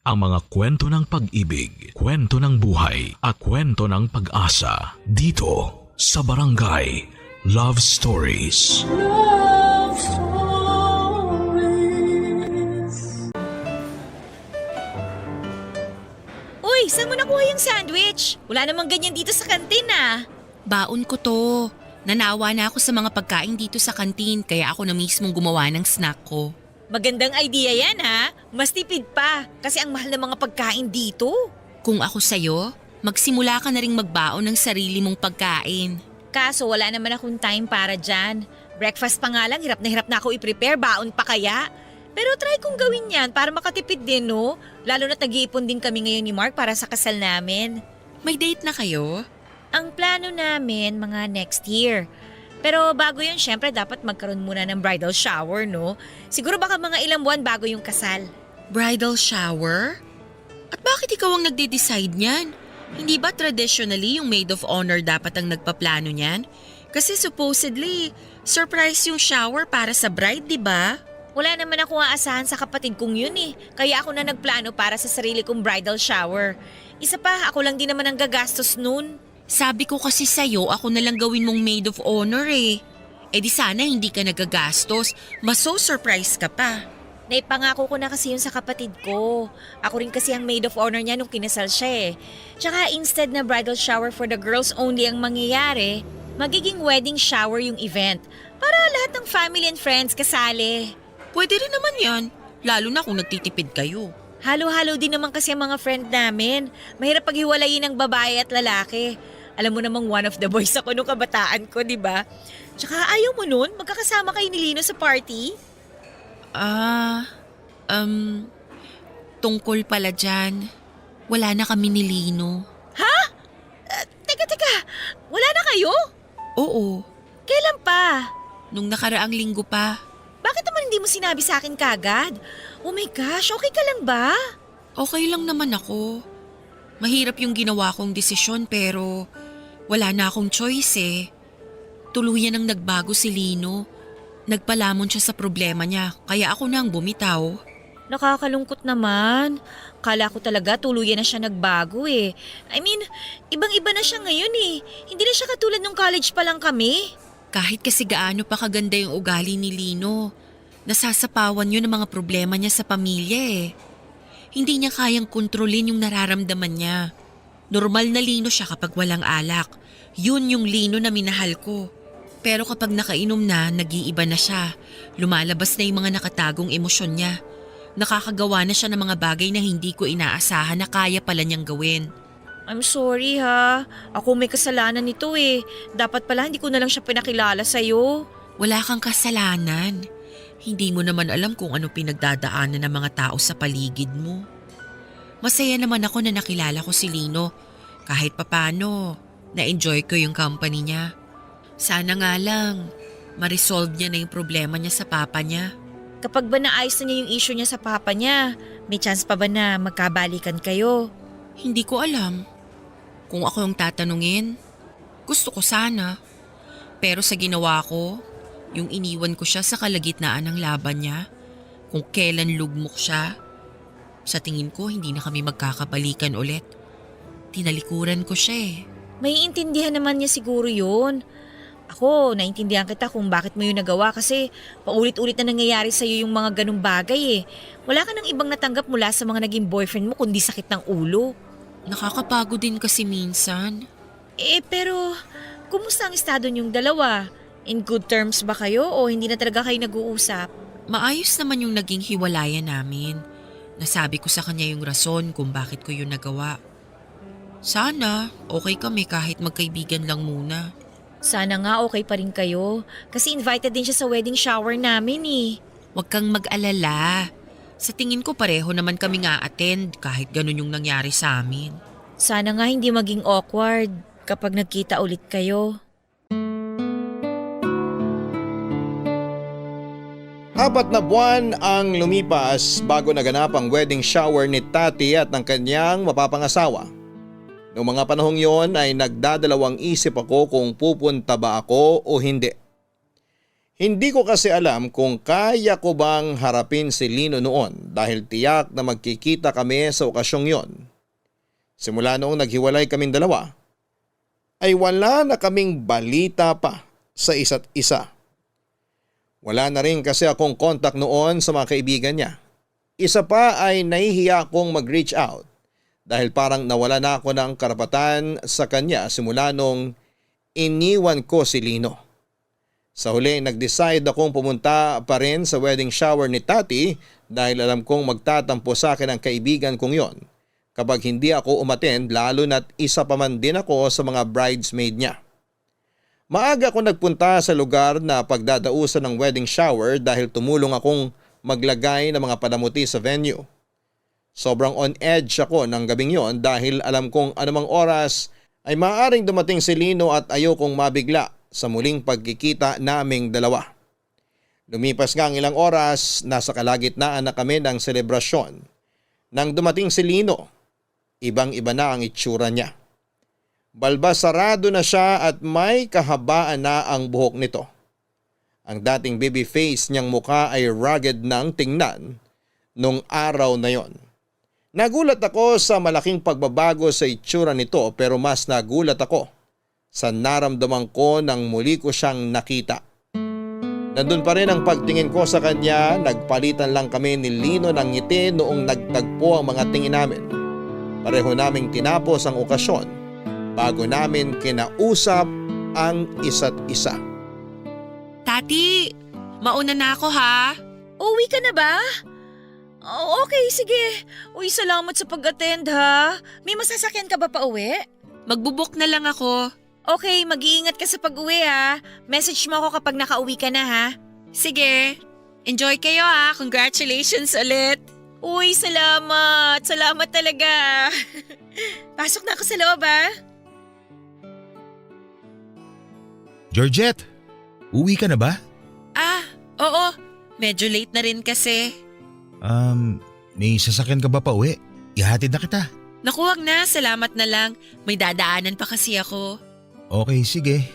ang mga kwento ng pag-ibig, kwento ng buhay at kwento ng pag-asa dito sa Barangay Love Stories. Love Stories. Uy, saan mo nakuha yung sandwich? Wala namang ganyan dito sa kantin ah. Baon ko to. Nanawa na ako sa mga pagkain dito sa kantin kaya ako na mismong gumawa ng snack ko. Magandang idea yan ha. Mas tipid pa kasi ang mahal ng mga pagkain dito. Kung ako sa'yo, magsimula ka na ring magbaon ng sarili mong pagkain. Kaso wala naman akong time para dyan. Breakfast pa nga lang, hirap na ako i-prepare, baon pa kaya. Pero try kong gawin yan para makatipid din no. Lalo na nag-iipon din kami ngayon ni Mark para sa kasal namin. May date na kayo? Ang plano namin mga next year. Pero bago yun, syempre dapat magkaroon muna ng bridal shower, no? Siguro baka mga ilang buwan bago yung kasal. Bridal shower? At bakit ikaw ang nagde-decide niyan? Hindi ba traditionally yung maid of honor dapat ang nagpaplano niyan? Kasi supposedly, surprise yung shower para sa bride, di ba? Wala naman ako aasahan sa kapatid kong yun eh. Kaya ako na nagplano para sa sarili kong bridal shower. Isa pa, ako lang din naman ang gagastos nun. Sabi ko kasi sa'yo, ako na lang gawin mong maid of honor eh. Eh di sana hindi ka nagagastos, mas so surprise ka pa. Naipangako ko na kasi yun sa kapatid ko. Ako rin kasi ang maid of honor niya nung kinasal siya eh. Tsaka instead na bridal shower for the girls only ang mangyayari, magiging wedding shower yung event. Para lahat ng family and friends kasali. Pwede rin naman yan, lalo na kung nagtitipid kayo. Halo-halo din naman kasi ang mga friend namin. Mahirap paghiwalayin ng babae at lalaki. Alam mo namang one of the boys ako nung kabataan ko, di ba? Tsaka ayaw mo nun? Magkakasama kayo ni Lino sa party? Tungkol pala dyan, wala na kami ni Lino. Ha? Teka. Wala na kayo? Oo, Kailan pa? nung nakaraang linggo pa. Bakit naman hindi mo sinabi sa akin kagad? Oh my gosh, okay ka lang ba? Okay lang naman ako. Mahirap yung ginawa kong desisyon pero wala na akong choice eh. Tuluyan ang nagbago si Lino. Nagpalamon siya sa problema niya kaya ako na ang bumitaw. Nakakalungkot naman. Kala ko talaga tuluyan na siya nagbago eh. I mean, ibang-iba na siya ngayon eh. Hindi na siya katulad nung college pa lang kami. Kahit kasi gaano pa kaganda yung ugali ni Lino, nasasapawan yun ng mga problema niya sa pamilya eh. Hindi niya kayang kontrolin yung nararamdaman niya. Normal na Lino siya kapag walang alak. Yun yung Lino na minahal ko. Pero kapag nakainom na, nag-iiba na siya. Lumalabas na yung mga nakatagong emosyon niya. Nakakagawa na siya ng mga bagay na hindi ko inaasahan na kaya pala niyang gawin. I'm sorry ha. Ako may kasalanan nito eh. Dapat pala hindi ko na lang siya pinakilala sa'yo. Wala kang kasalanan. Hindi mo naman alam kung ano pinagdadaanan ng mga tao sa paligid mo. Masaya naman ako na nakilala ko si Lino. Kahit papano, na-enjoy ko yung company niya. Sana nga lang, ma-resolve niya na yung problema niya sa papa niya. Kapag ba naayos na niya yung issue niya sa papa niya, may chance pa ba na magkabalikan kayo? Hindi ko alam. Kung ako yung tatanungin, gusto ko sana. Pero sa ginawa ko, yung iniwan ko siya sa kalagitnaan ng laban niya, kung kailan lugmok siya, sa tingin ko hindi na kami magkakabalikan ulit. Tinalikuran ko siya eh. May intindihan naman niya siguro yun. Ako, naintindihan kita kung bakit mo yun nagawa kasi paulit-ulit na nangyayari sa'yo yung mga ganung bagay eh. Wala ka nang ibang natanggap mula sa mga naging boyfriend mo kundi sakit ng ulo. Nakakapagod din kasi minsan. Pero kumusta ang estado niyong dalawa? In good terms ba kayo o hindi na talaga kayo nag-uusap? Maayos naman yung naging hiwalayan namin. Nasabi ko sa kanya yung rason kung bakit ko yun nagawa. Sana, okay kami kahit magkaibigan lang muna. Sana nga okay pa rin kayo kasi invited din siya sa wedding shower namin eh. Huwag kang mag-alala. Sa tingin ko pareho naman kami nga attend kahit ganun yung nangyari sa amin. Sana nga hindi maging awkward kapag nagkita ulit kayo. 4 na buwan ang lumipas bago naganap ang wedding shower ni Tati at ng kanyang mapapangasawa. Noong mga panahong yon ay nagdadalawang isip ako kung pupunta ba ako o hindi. Hindi ko kasi alam kung kaya ko bang harapin si Lino noon dahil tiyak na magkikita kami sa okasyong yon. Simula noong naghiwalay kaming dalawa, ay wala na kaming balita pa sa isa't isa. Wala na rin kasi akong contact noon sa mga kaibigan niya. Isa pa ay nahihiya akong mag-reach out dahil parang nawala na ako ng karapatan sa kanya simula nung iniwan ko si Lino. Sa huli, nag-decide akong pumunta pa rin sa wedding shower ni Tati dahil alam kong magtatampo sa akin ang kaibigan kong yon kapag hindi ako umattend, lalo na't isa pa man din ako sa mga bridesmaid niya. Maaga ako nagpunta sa lugar na pagdadausan ng wedding shower dahil tumulong akong maglagay ng mga palamuti sa venue. Sobrang on edge ako ng gabing yon dahil alam kong anumang oras ay maaaring dumating si Lino at ayokong mabigla sa muling pagkikita naming dalawa. Lumipas nga ang ilang oras, nasa kalagitnaan na kami ng selebrasyon. Nang dumating si Lino, ibang-iba na ang itsura niya. Balbasarado na siya at may kahabaan na ang buhok nito. Ang dating baby face niyang mukha ay rugged nang tingnan nung araw na yon. Nagulat ako sa malaking pagbabago sa itsura nito pero mas nagulat ako sa naramdaman ko nang muli ko siyang nakita. Nandun pa rin ang pagtingin ko sa kanya, nagpalitan lang kami ni Lino ng ngiti noong nagtagpo ang mga tingin namin. Pareho naming tinapos ang okasyon bago namin kinausap ang isa't isa. Tati, mauna na ako ha. Uwi ka na ba? Oh, okay, sige. Uy, salamat sa pag-attend ha. May masasakyan ka ba pa uwi? Magbubuk na lang ako. Okay, mag-iingat ka sa pag-uwi ha. Message mo ako kapag nakauwi ka na ha. Sige, enjoy kayo ha. Congratulations ulit. Uy, salamat. Salamat talaga. Pasok na ako sa loob ha. Georgette, uwi ka na ba? Oo. Medyo late na rin kasi. May sasakyan ka ba pa uwi? Ihatid na kita. Naku, wag na. Salamat na lang. May dadaanan pa kasi ako. Okay, sige.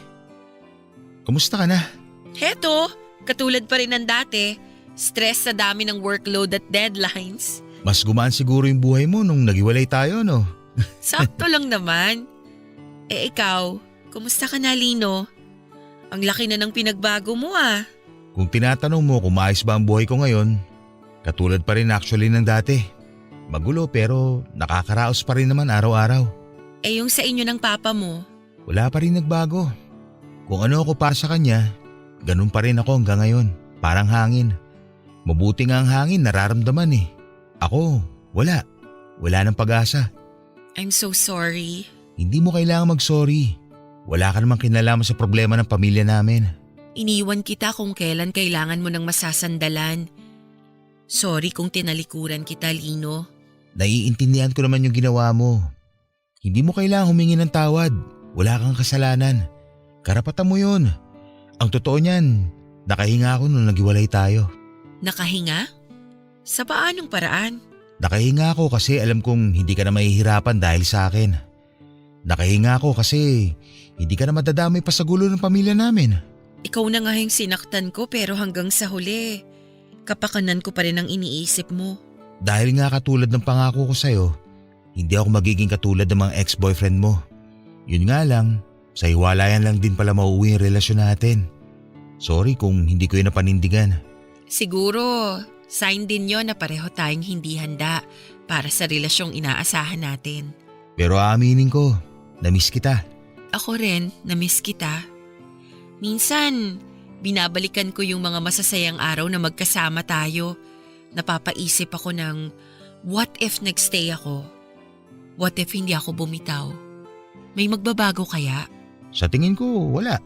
Kumusta ka na? Heto, katulad pa rin ng dati. Stress sa dami ng workload at deadlines. Mas gumaan siguro yung buhay mo nung naghiwalay tayo, no? Sakto lang naman. Ikaw, kumusta ka na, Lino? Ang laki na ng pinagbago mo ah. Kung tinatanong mo kung maayos ba ang buhay ko ngayon, katulad pa rin actually ng dati. Magulo pero nakakaraos pa rin naman araw-araw. Yung sa inyo ng papa mo? Wala pa rin nagbago. Kung ano ako para sa kanya, ganun pa rin ako hanggang ngayon. Parang hangin. Mabuti nga ang hangin, nararamdaman eh. Ako, wala. Wala ng pag-asa. I'm so sorry. Hindi mo kailangan mag-sorry. Wala ka namang kinalaman sa problema ng pamilya namin. Iniwan kita kung kailan kailangan mo ng masasandalan. Sorry kung tinalikuran kita, Lino. Naiintindihan ko naman yung ginawa mo. Hindi mo kailangang humingi ng tawad. Wala kang kasalanan. Karapatan mo yun. Ang totoo niyan, nakahinga ako nung naghiwalay tayo. Nakahinga? Sa paanong paraan? Nakahinga ako kasi alam kong hindi ka na mahihirapan dahil sa akin. Nakahinga ako kasi hindi ka na madadamay pa sa gulo ng pamilya namin. Ikaw na nga yung sinaktan ko pero hanggang sa huli, kapakanan ko pa rin ang iniisip mo. Dahil nga katulad ng pangako ko sa'yo, hindi ako magiging katulad ng mga ex-boyfriend mo. Yun nga lang, sa hiwalayan lang din pala mauwi yung relasyon natin. Sorry kung hindi ko yun napanindigan. Siguro, sign din yon na pareho tayong hindi handa para sa relasyong inaasahan natin. Pero aaminin ko, na-miss kita. Ako rin, na-miss kita. Minsan, binabalikan ko yung mga masasayang araw na magkasama tayo. Napapaisip ako ng, what if nagstay ako? What if hindi ako bumitaw? May magbabago kaya? Sa tingin ko, wala.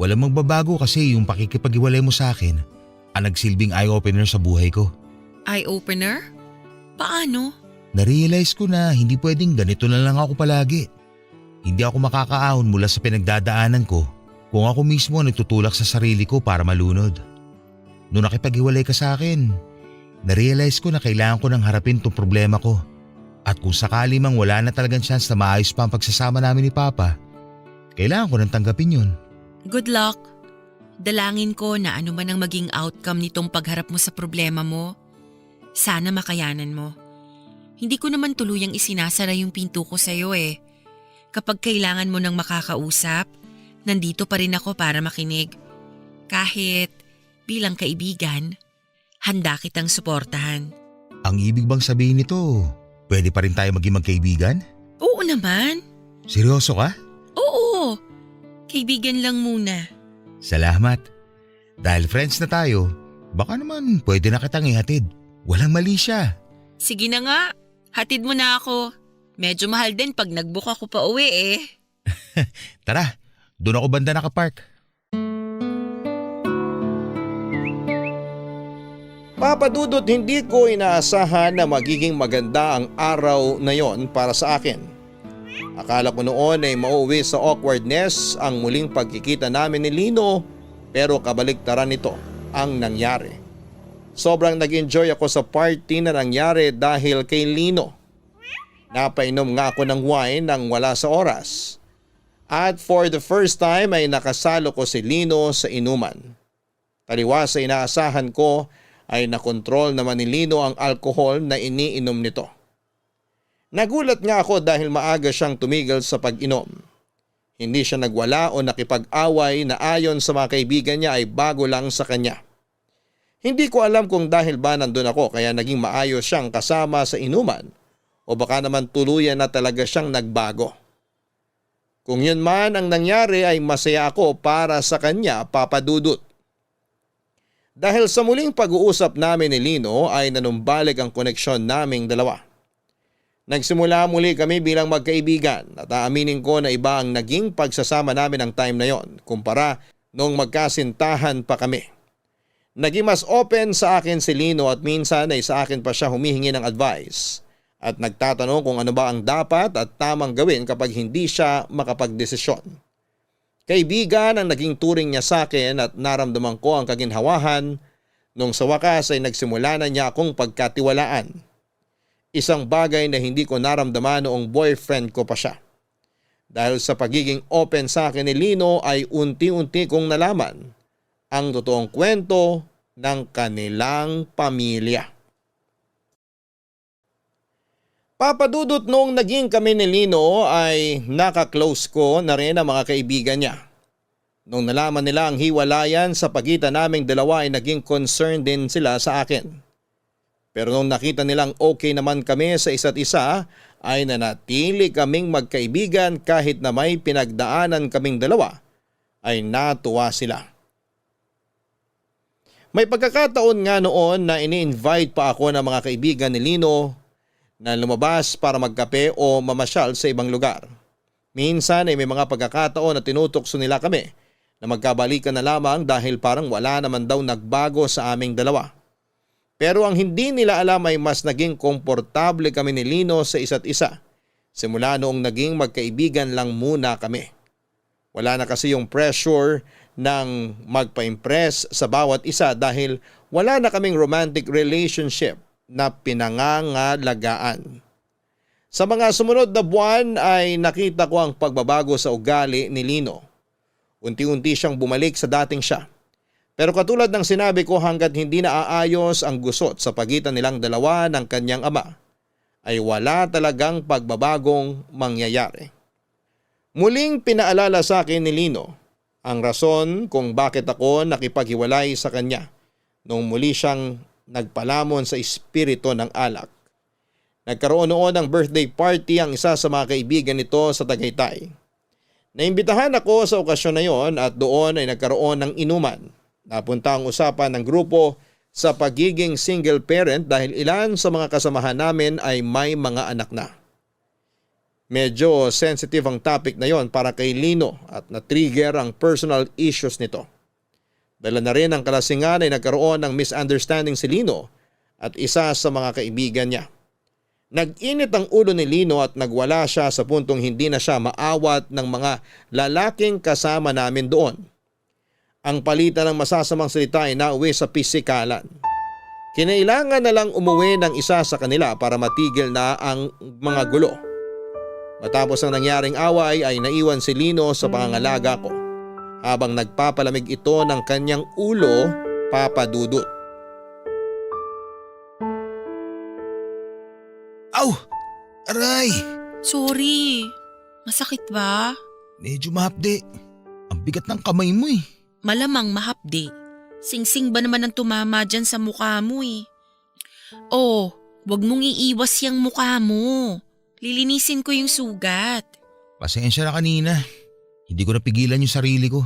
Walang magbabago kasi yung pakikipag-iwalay mo sa akin ang nagsilbing eye-opener sa buhay ko. Eye-opener? Paano? Narealize ko na hindi pwedeng ganito na lang ako palagi. Hindi ako makakaahon mula sa pinagdadaanan ko kung ako mismo nagtutulak sa sarili ko para malunod. Noong nakipag-iwalay ka sa akin, narealize ko na kailangan ko nang harapin tong problema ko. At kung sakali mang wala na talagang chance na maayos pa ang pagsasama namin ni Papa, kailangan ko nang tanggapin yun. Good luck. Dalangin ko na ano man ang maging outcome nitong pagharap mo sa problema mo, sana makayanan mo. Hindi ko naman tuluyang isinasara yung pinto ko sa'yo eh. Kapag kailangan mo ng makakausap, nandito pa rin ako para makinig. Kahit bilang kaibigan, handa kitang suportahan. Ang ibig bang sabihin nito, pwede pa rin tayo maging magkaibigan? Oo naman. Seryoso ka? Oo. Kaibigan lang muna. Salamat. Dahil friends na tayo, baka naman pwede na kitang ihatid. Walang mali siya. Sige na nga. Hatid mo na ako. Medyo mahal din pag nag-book ako pa uwi eh. Tara, doon ako banda nakapark. Papa Dudut, hindi ko inaasahan na magiging maganda ang araw na yon para sa akin. Akala ko noon ay mauwi sa awkwardness ang muling pagkikita namin ni Lino, pero kabaligtaran nito ang nangyari. Sobrang nag-enjoy ako sa party na nangyari dahil kay Lino. Napainom nga ako ng wine nang wala sa oras. At for the first time ay nakasalo ko si Lino sa inuman. Taliwas sa inaasahan ko ay nakontrol naman ni Lino ang alkohol na iniinom nito. Nagulat nga ako dahil maaga siyang tumigil sa pag-inom. Hindi siya nagwala o nakipag-away na ayon sa mga kaibigan niya ay bago lang sa kanya. Hindi ko alam kung dahil ba nandun ako kaya naging maayos siyang kasama sa inuman o baka naman tuluyan na talaga siyang nagbago. Kung yun man ang nangyari ay masaya ako para sa kanya, Papa Dudut. Dahil sa muling pag-uusap namin ni Lino ay nanumbalik ang koneksyon naming dalawa. Nagsimula muli kami bilang magkaibigan at aaminin ko na iba ang naging pagsasama namin ng time na yon kumpara nung magkasintahan pa kami. Naging mas open sa akin si Lino at minsan ay sa akin pa siya humihingi ng advice at nagtatanong kung ano ba ang dapat at tamang gawin kapag hindi siya makapagdesisyon. Kaibigan ang naging turing niya sa akin at naramdaman ko ang kaginhawahan nung sa wakas ay nagsimula na niya akong pagkatiwalaan. Isang bagay na hindi ko naramdaman noong boyfriend ko pa siya. Dahil sa pagiging open sa akin ni Lino ay unti-unti kong nalaman ang totoong kwento ng kanilang pamilya. Papa Dudut, noong naging kami ni Lino ay naka-close ko na rin ang mga kaibigan niya. Nung nalaman nila ang hiwalayan sa pagitan naming dalawa ay naging concerned din sila sa akin. Pero nung nakita nilang okay naman kami sa isa't isa ay nanatili kaming magkaibigan kahit na may pinagdaanan kaming dalawa ay natuwa sila. May pagkakataon nga noon na ini-invite pa ako ng mga kaibigan ni Lino na lumabas para magkape o mamasyal sa ibang lugar. Minsan ay may mga pagkakataon na tinutokso nila kami na magkabalikan na lamang dahil parang wala naman daw nagbago sa aming dalawa. Pero ang hindi nila alam ay mas naging komportable kami ni Lino sa isa't isa. Simula noong naging magkaibigan lang muna kami. Wala na kasi yung pressure ng magpa-impress sa bawat isa dahil wala na kaming romantic relationship na pinangangalagaan. Sa mga sumunod na buwan ay nakita ko ang pagbabago sa ugali ni Lino. Unti-unti siyang bumalik sa dating siya. Pero katulad ng sinabi ko, hanggat hindi naaayos ang gusot sa pagitan nilang dalawa ng kanyang ama, ay wala talagang pagbabagong mangyayari. Muling pinaalala sa akin ni Lino ang rason kung bakit ako nakipaghiwalay sa kanya nung muli siyang nagpalamon sa espiritu ng alak. Nagkaroon noon ng birthday party ang isa sa mga kaibigan nito sa Tagaytay. Naimbitahan ako sa okasyon na yon at doon ay nagkaroon ng inuman. Napunta ang usapan ng grupo sa pagiging single parent dahil ilan sa mga kasamahan namin ay may mga anak na. Medyo sensitive ang topic na yon para kay Lino at na-trigger ang personal issues nito. Dala na rin ang kalasingan ay nagkaroon ng misunderstanding si Lino at isa sa mga kaibigan niya. Nag-init ang ulo ni Lino at nagwala siya sa puntong hindi na siya maawat ng mga lalaking kasama namin doon. Ang palitan ng masasamang salita ay nauwi sa pisikalan. Kinailangan na lang umuwi ng isa sa kanila para matigil na ang mga gulo. Matapos ang nangyaring away ay naiwan si Lino sa pangangalaga ko. habang nagpapalamig ito ng kanyang ulo, Papa Dudut. Aw! Aray! Sorry. Masakit ba? Medyo mahapde. Ang bigat ng kamay mo eh. Malamang mahapdi. Singsing ba naman ang tumama dyan sa mukha mo eh? Oh, wag mong iiwas yung mukha mo. Lilinisin ko yung sugat. Pasensya na kanina. Hindi ko napigilan yung sarili ko.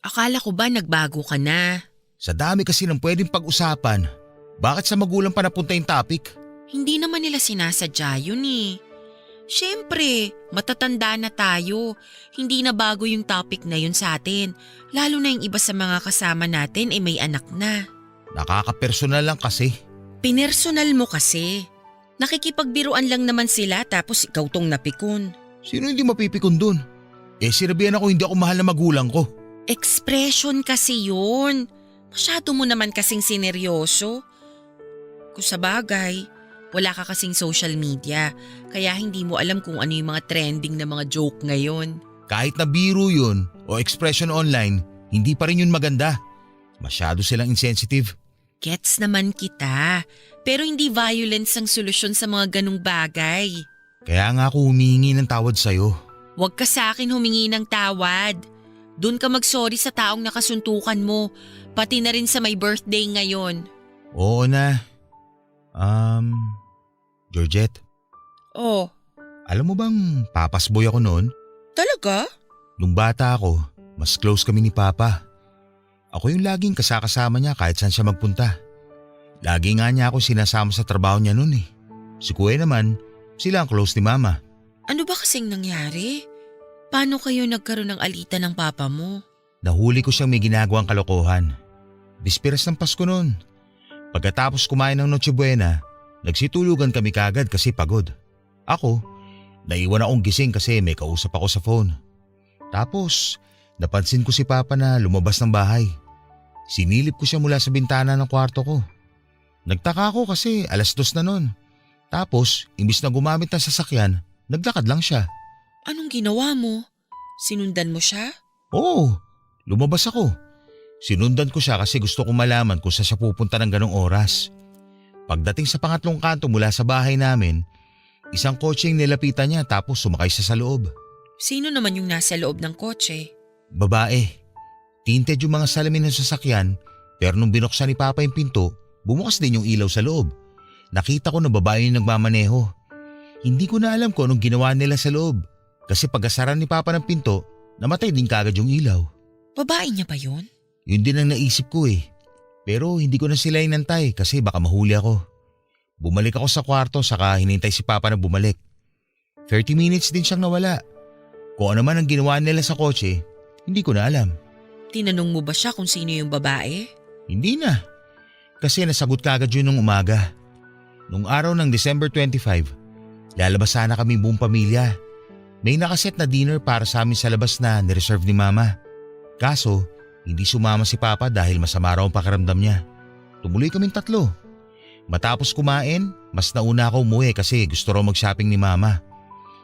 Akala ko ba nagbago ka na? Sa dami kasi ng pwedeng pag-usapan, bakit sa magulang pa napunta yung topic? Hindi naman nila sinasadya yun eh. Siyempre, matatanda na tayo. Hindi na bago yung topic na yun sa atin. Lalo na yung iba sa mga kasama natin ay may anak na. Nakaka-personal lang kasi. Pinersonal mo kasi. Nakikipagbiruan lang naman sila tapos ikaw tong napikon. Sino hindi mapipikon dun? Sinabihan ako hindi ako mahal na magulang ko. Expression kasi yun. Masyado mo naman kasing sineryoso. Kung sa bagay, wala ka kasing social media, kaya hindi mo alam kung ano yung mga trending na mga joke ngayon. Kahit na biro yun o expression online, hindi pa rin yun maganda. Masyado silang insensitive. Gets naman kita, pero hindi violence ang solusyon sa mga ganong bagay. Kaya nga ako humihingi ng tawad sa'yo. Huwag ka sa akin humingi ng tawad. Doon ka mag-sorry sa taong nakasuntukan mo, pati na rin sa may birthday ngayon. Oo na. Georgette, Oh, alam mo bang papasboy ako noon? talaga? Nung bata ako, mas close kami ni Papa. Ako yung laging kasakasama niya kahit saan siya magpunta. Lagi nga niya ako sinasama sa trabaho niya noon eh. Si Kuya naman, sila ang close ni Mama. Ano ba kasing nangyari? Paano kayo nagkaroon ng alitan ng papa mo? Nahuli ko siyang may ginagawang kalokohan. Bisperas ng Pasko noon. Pagkatapos kumain ng Noche Buena, nagsitulugan kami kagad kasi pagod. Ako, naiwan akong gising kasi may kausap ako sa phone. Tapos, napansin ko si Papa na lumabas ng bahay. Sinilip ko siya mula sa bintana ng kwarto ko. Nagtaka ako kasi 2:00 na noon. Tapos, imbis na gumamit ng sasakyan, naglakad lang siya. Anong ginawa mo? Sinundan mo siya? Oo, lumabas ako. Sinundan ko siya kasi gusto kong malaman kung saan siya pupunta ng ganong oras. Pagdating sa pangatlong kanto mula sa bahay namin, isang kotse yung nilapitan niya tapos sumakay siya sa loob. Sino naman yung nasa loob ng kotse? Babae. Tinted yung mga salamin ng sasakyan pero nung binuksan ni Papa yung pinto, bumukas din yung ilaw sa loob. Nakita ko na babae yung nagmamaneho. Hindi ko na alam kung anong ginawa nila sa loob kasi pagkasara ni Papa ng pinto, namatay din kagad yung ilaw. Babae niya ba yun? Yun din ang naisip ko eh. Pero hindi ko na sila inantay kasi baka mahuli ako. Bumalik ako sa kwarto saka hinintay si Papa na bumalik. 30 minutes din siyang nawala. Kung ano man ang ginawa nila sa kotse, hindi ko na alam. Tinanong mo ba siya kung sino yung babae? Hindi na. Kasi nasagot kagad yun nung umaga. Nung araw ng December 25, lalabas sana kami buong pamilya. May nakaset na dinner para sa amin sa labas na nireserve ni Mama. Kaso, hindi sumama si Papa dahil masama raw ang pakiramdam niya. Tumuloy kaming 3. Matapos kumain, mas nauna ako umuwi kasi gusto raw mag-shopping ni Mama.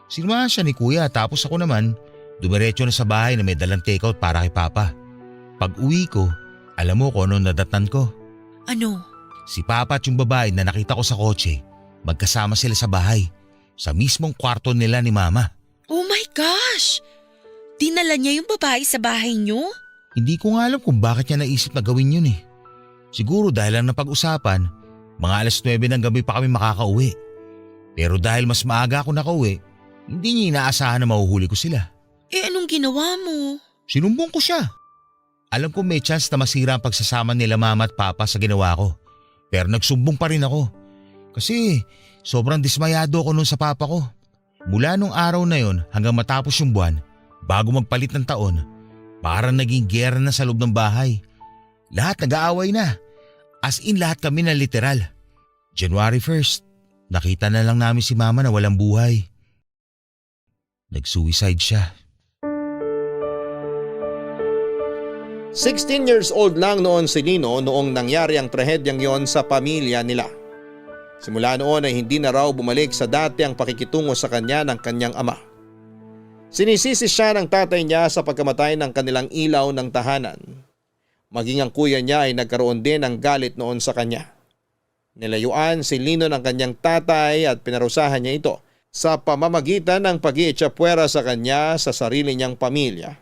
Sinamahan siya ni Kuya tapos ako naman, dumiretso na sa bahay na may dalang takeout para kay Papa. Pag uwi ko, alam mo kung ano nadatnan ko? Ano? Si Papa at yung babae na nakita ko sa kotse, magkasama sila sa bahay, sa mismong kwarto nila ni Mama. Oh my gosh! Dinala niya yung babae sa bahay niyo? Hindi ko nga alam kung bakit niya naisip na gawin yun eh. Siguro dahil lang napag-usapan, mga 9:00 ng gabi pa kami makakauwi. Pero dahil mas maaga ako nakauwi, hindi niya inaasahan na mahuhuli ko sila. Eh anong ginawa mo? Sinumbong ko siya. Alam ko may chance na masira ang pagsasama nila Mama at Papa sa ginawa ko. Pero nagsumbong pa rin ako. Kasi sobrang dismayado ako noon sa Papa ko. Mula nung araw na yon hanggang matapos yung buwan, bago magpalit ng taon, parang naging giyera na sa loob ng bahay. Lahat nag-aaway na. As in lahat kami na literal. January 1st, nakita na lang namin si Mama na walang buhay. Nag-suicide siya. 16 years old lang noon si Lino noong nangyari ang trahedyang yon sa pamilya nila. Simula noon ay hindi na raw bumalik sa dati ang pakikitungo sa kanya ng kanyang ama. Sinisisi siya ng tatay niya sa pagkamatay ng kanilang ilaw ng tahanan. Maging ang kuya niya ay nagkaroon din ng galit noon sa kanya. Nilayuan si Lino ng kanyang tatay at pinarusahan niya ito sa pamamagitan ng pag-iitsapwera sa kanya sa sarili niyang pamilya.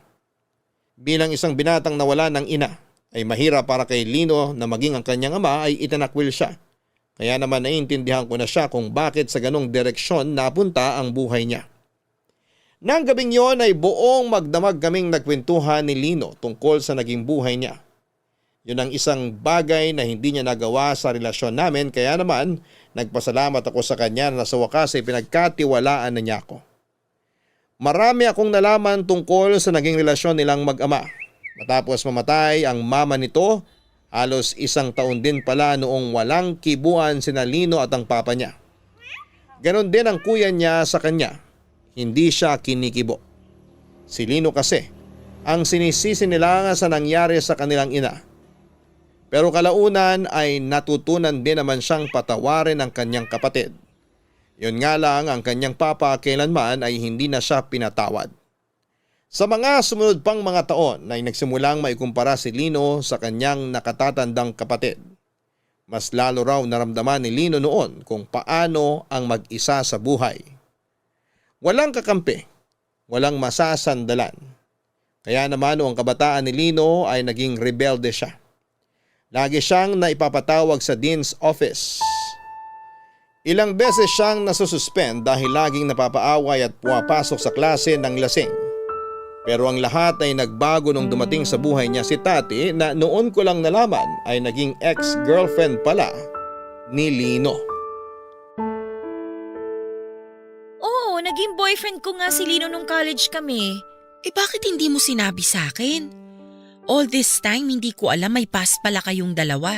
Bilang isang binatang nawala ng ina, ay mahirap para kay Lino na maging ang kanyang ama ay itanakwil siya. Kaya naman naiintindihan ko na siya kung bakit sa ganong direksyon napunta ang buhay niya. Nang gabing yon ay buong magdamag kaming nagkwentuhan ni Lino tungkol sa naging buhay niya. Yun ang isang bagay na hindi niya nagawa sa relasyon namin, kaya naman nagpasalamat ako sa kanya na sa wakas ay pinagkatiwalaan na niya ako. Marami akong nalaman tungkol sa naging relasyon nilang mag-ama. Matapos mamatay ang mama nito, halos 1 taon din pala noong walang kibuan sina Lino at ang papa niya. Ganon din ang kuya niya sa kanya. Hindi siya kinikibo. Si Lino kasi ang sinisisi nila sa nangyari sa kanilang ina. Pero kalaunan ay natutunan din naman siyang patawarin ang kanyang kapatid. Yun nga lang, ang kanyang papa kailanman ay hindi na siya pinatawad. Sa mga sumunod pang mga taon ay nagsimulang maikumpara si Lino sa kanyang nakatatandang kapatid. Mas lalo raw naramdaman ni Lino noon kung paano ang mag-isa sa buhay. Walang kakampi, walang masasandalan. Kaya naman noong kabataan ni Lino ay naging rebelde siya. Lagi siyang naipapatawag sa dean's office. Ilang beses siyang nasususpend dahil laging napapaaway at pumapasok sa klase ng lasing. Pero ang lahat ay nagbago nung dumating sa buhay niya si Tati na noon ko lang nalaman ay naging ex-girlfriend pala ni Lino. Oo, naging boyfriend ko nga si Lino nung college kami. Bakit hindi mo sinabi sa akin? All this time hindi ko alam may past pala kayong dalawa.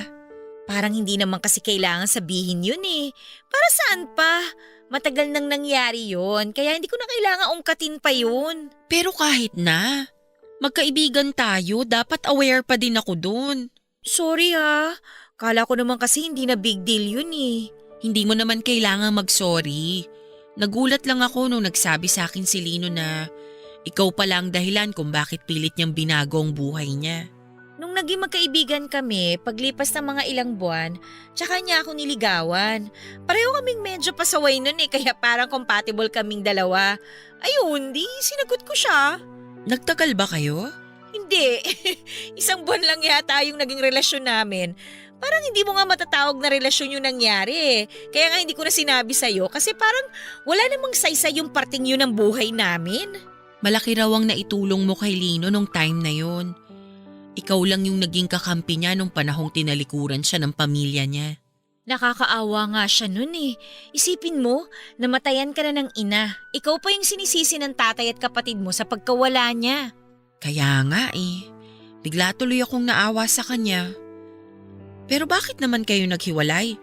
Parang hindi naman kasi kailangan sabihin yun eh. Para saan pa? Matagal nang nangyari yun, kaya hindi ko na kailangan ungkatin pa yun. Pero kahit na, magkaibigan tayo, dapat aware pa din ako dun. Sorry ha, kala ko naman kasi hindi na big deal yun eh. Hindi mo naman kailangan mag-sorry. Nagulat lang ako nung nagsabi sa akin si Lino na ikaw pala ang dahilan kung bakit pilit niyang binago ang buhay niya. Nung naging magkaibigan kami, paglipas ng mga ilang buwan, tsaka niya ako niligawan. Pareho kaming medyo pasaway nun eh, kaya parang compatible kaming dalawa. Ayun, di sinagot ko siya. Nagtagal ba kayo? Hindi, 1 buwan lang yata yung naging relasyon namin. Parang hindi mo nga matatawag na relasyon yung nangyari eh. Kaya nga hindi ko na sinabi sa'yo kasi parang wala namang saysay yung parting yun ng buhay namin. Malaki raw ang naitulong mo kay Lino nung time na yon. Ikaw lang yung naging kakampi niya nung panahong tinalikuran siya ng pamilya niya. Nakakaawa nga siya nun eh. Isipin mo, namatayan ka na ng ina. Ikaw pa yung sinisisi ng tatay at kapatid mo sa pagkawala niya. Kaya nga eh. Bigla tuloy akong naawa sa kanya. Pero bakit naman kayo naghiwalay?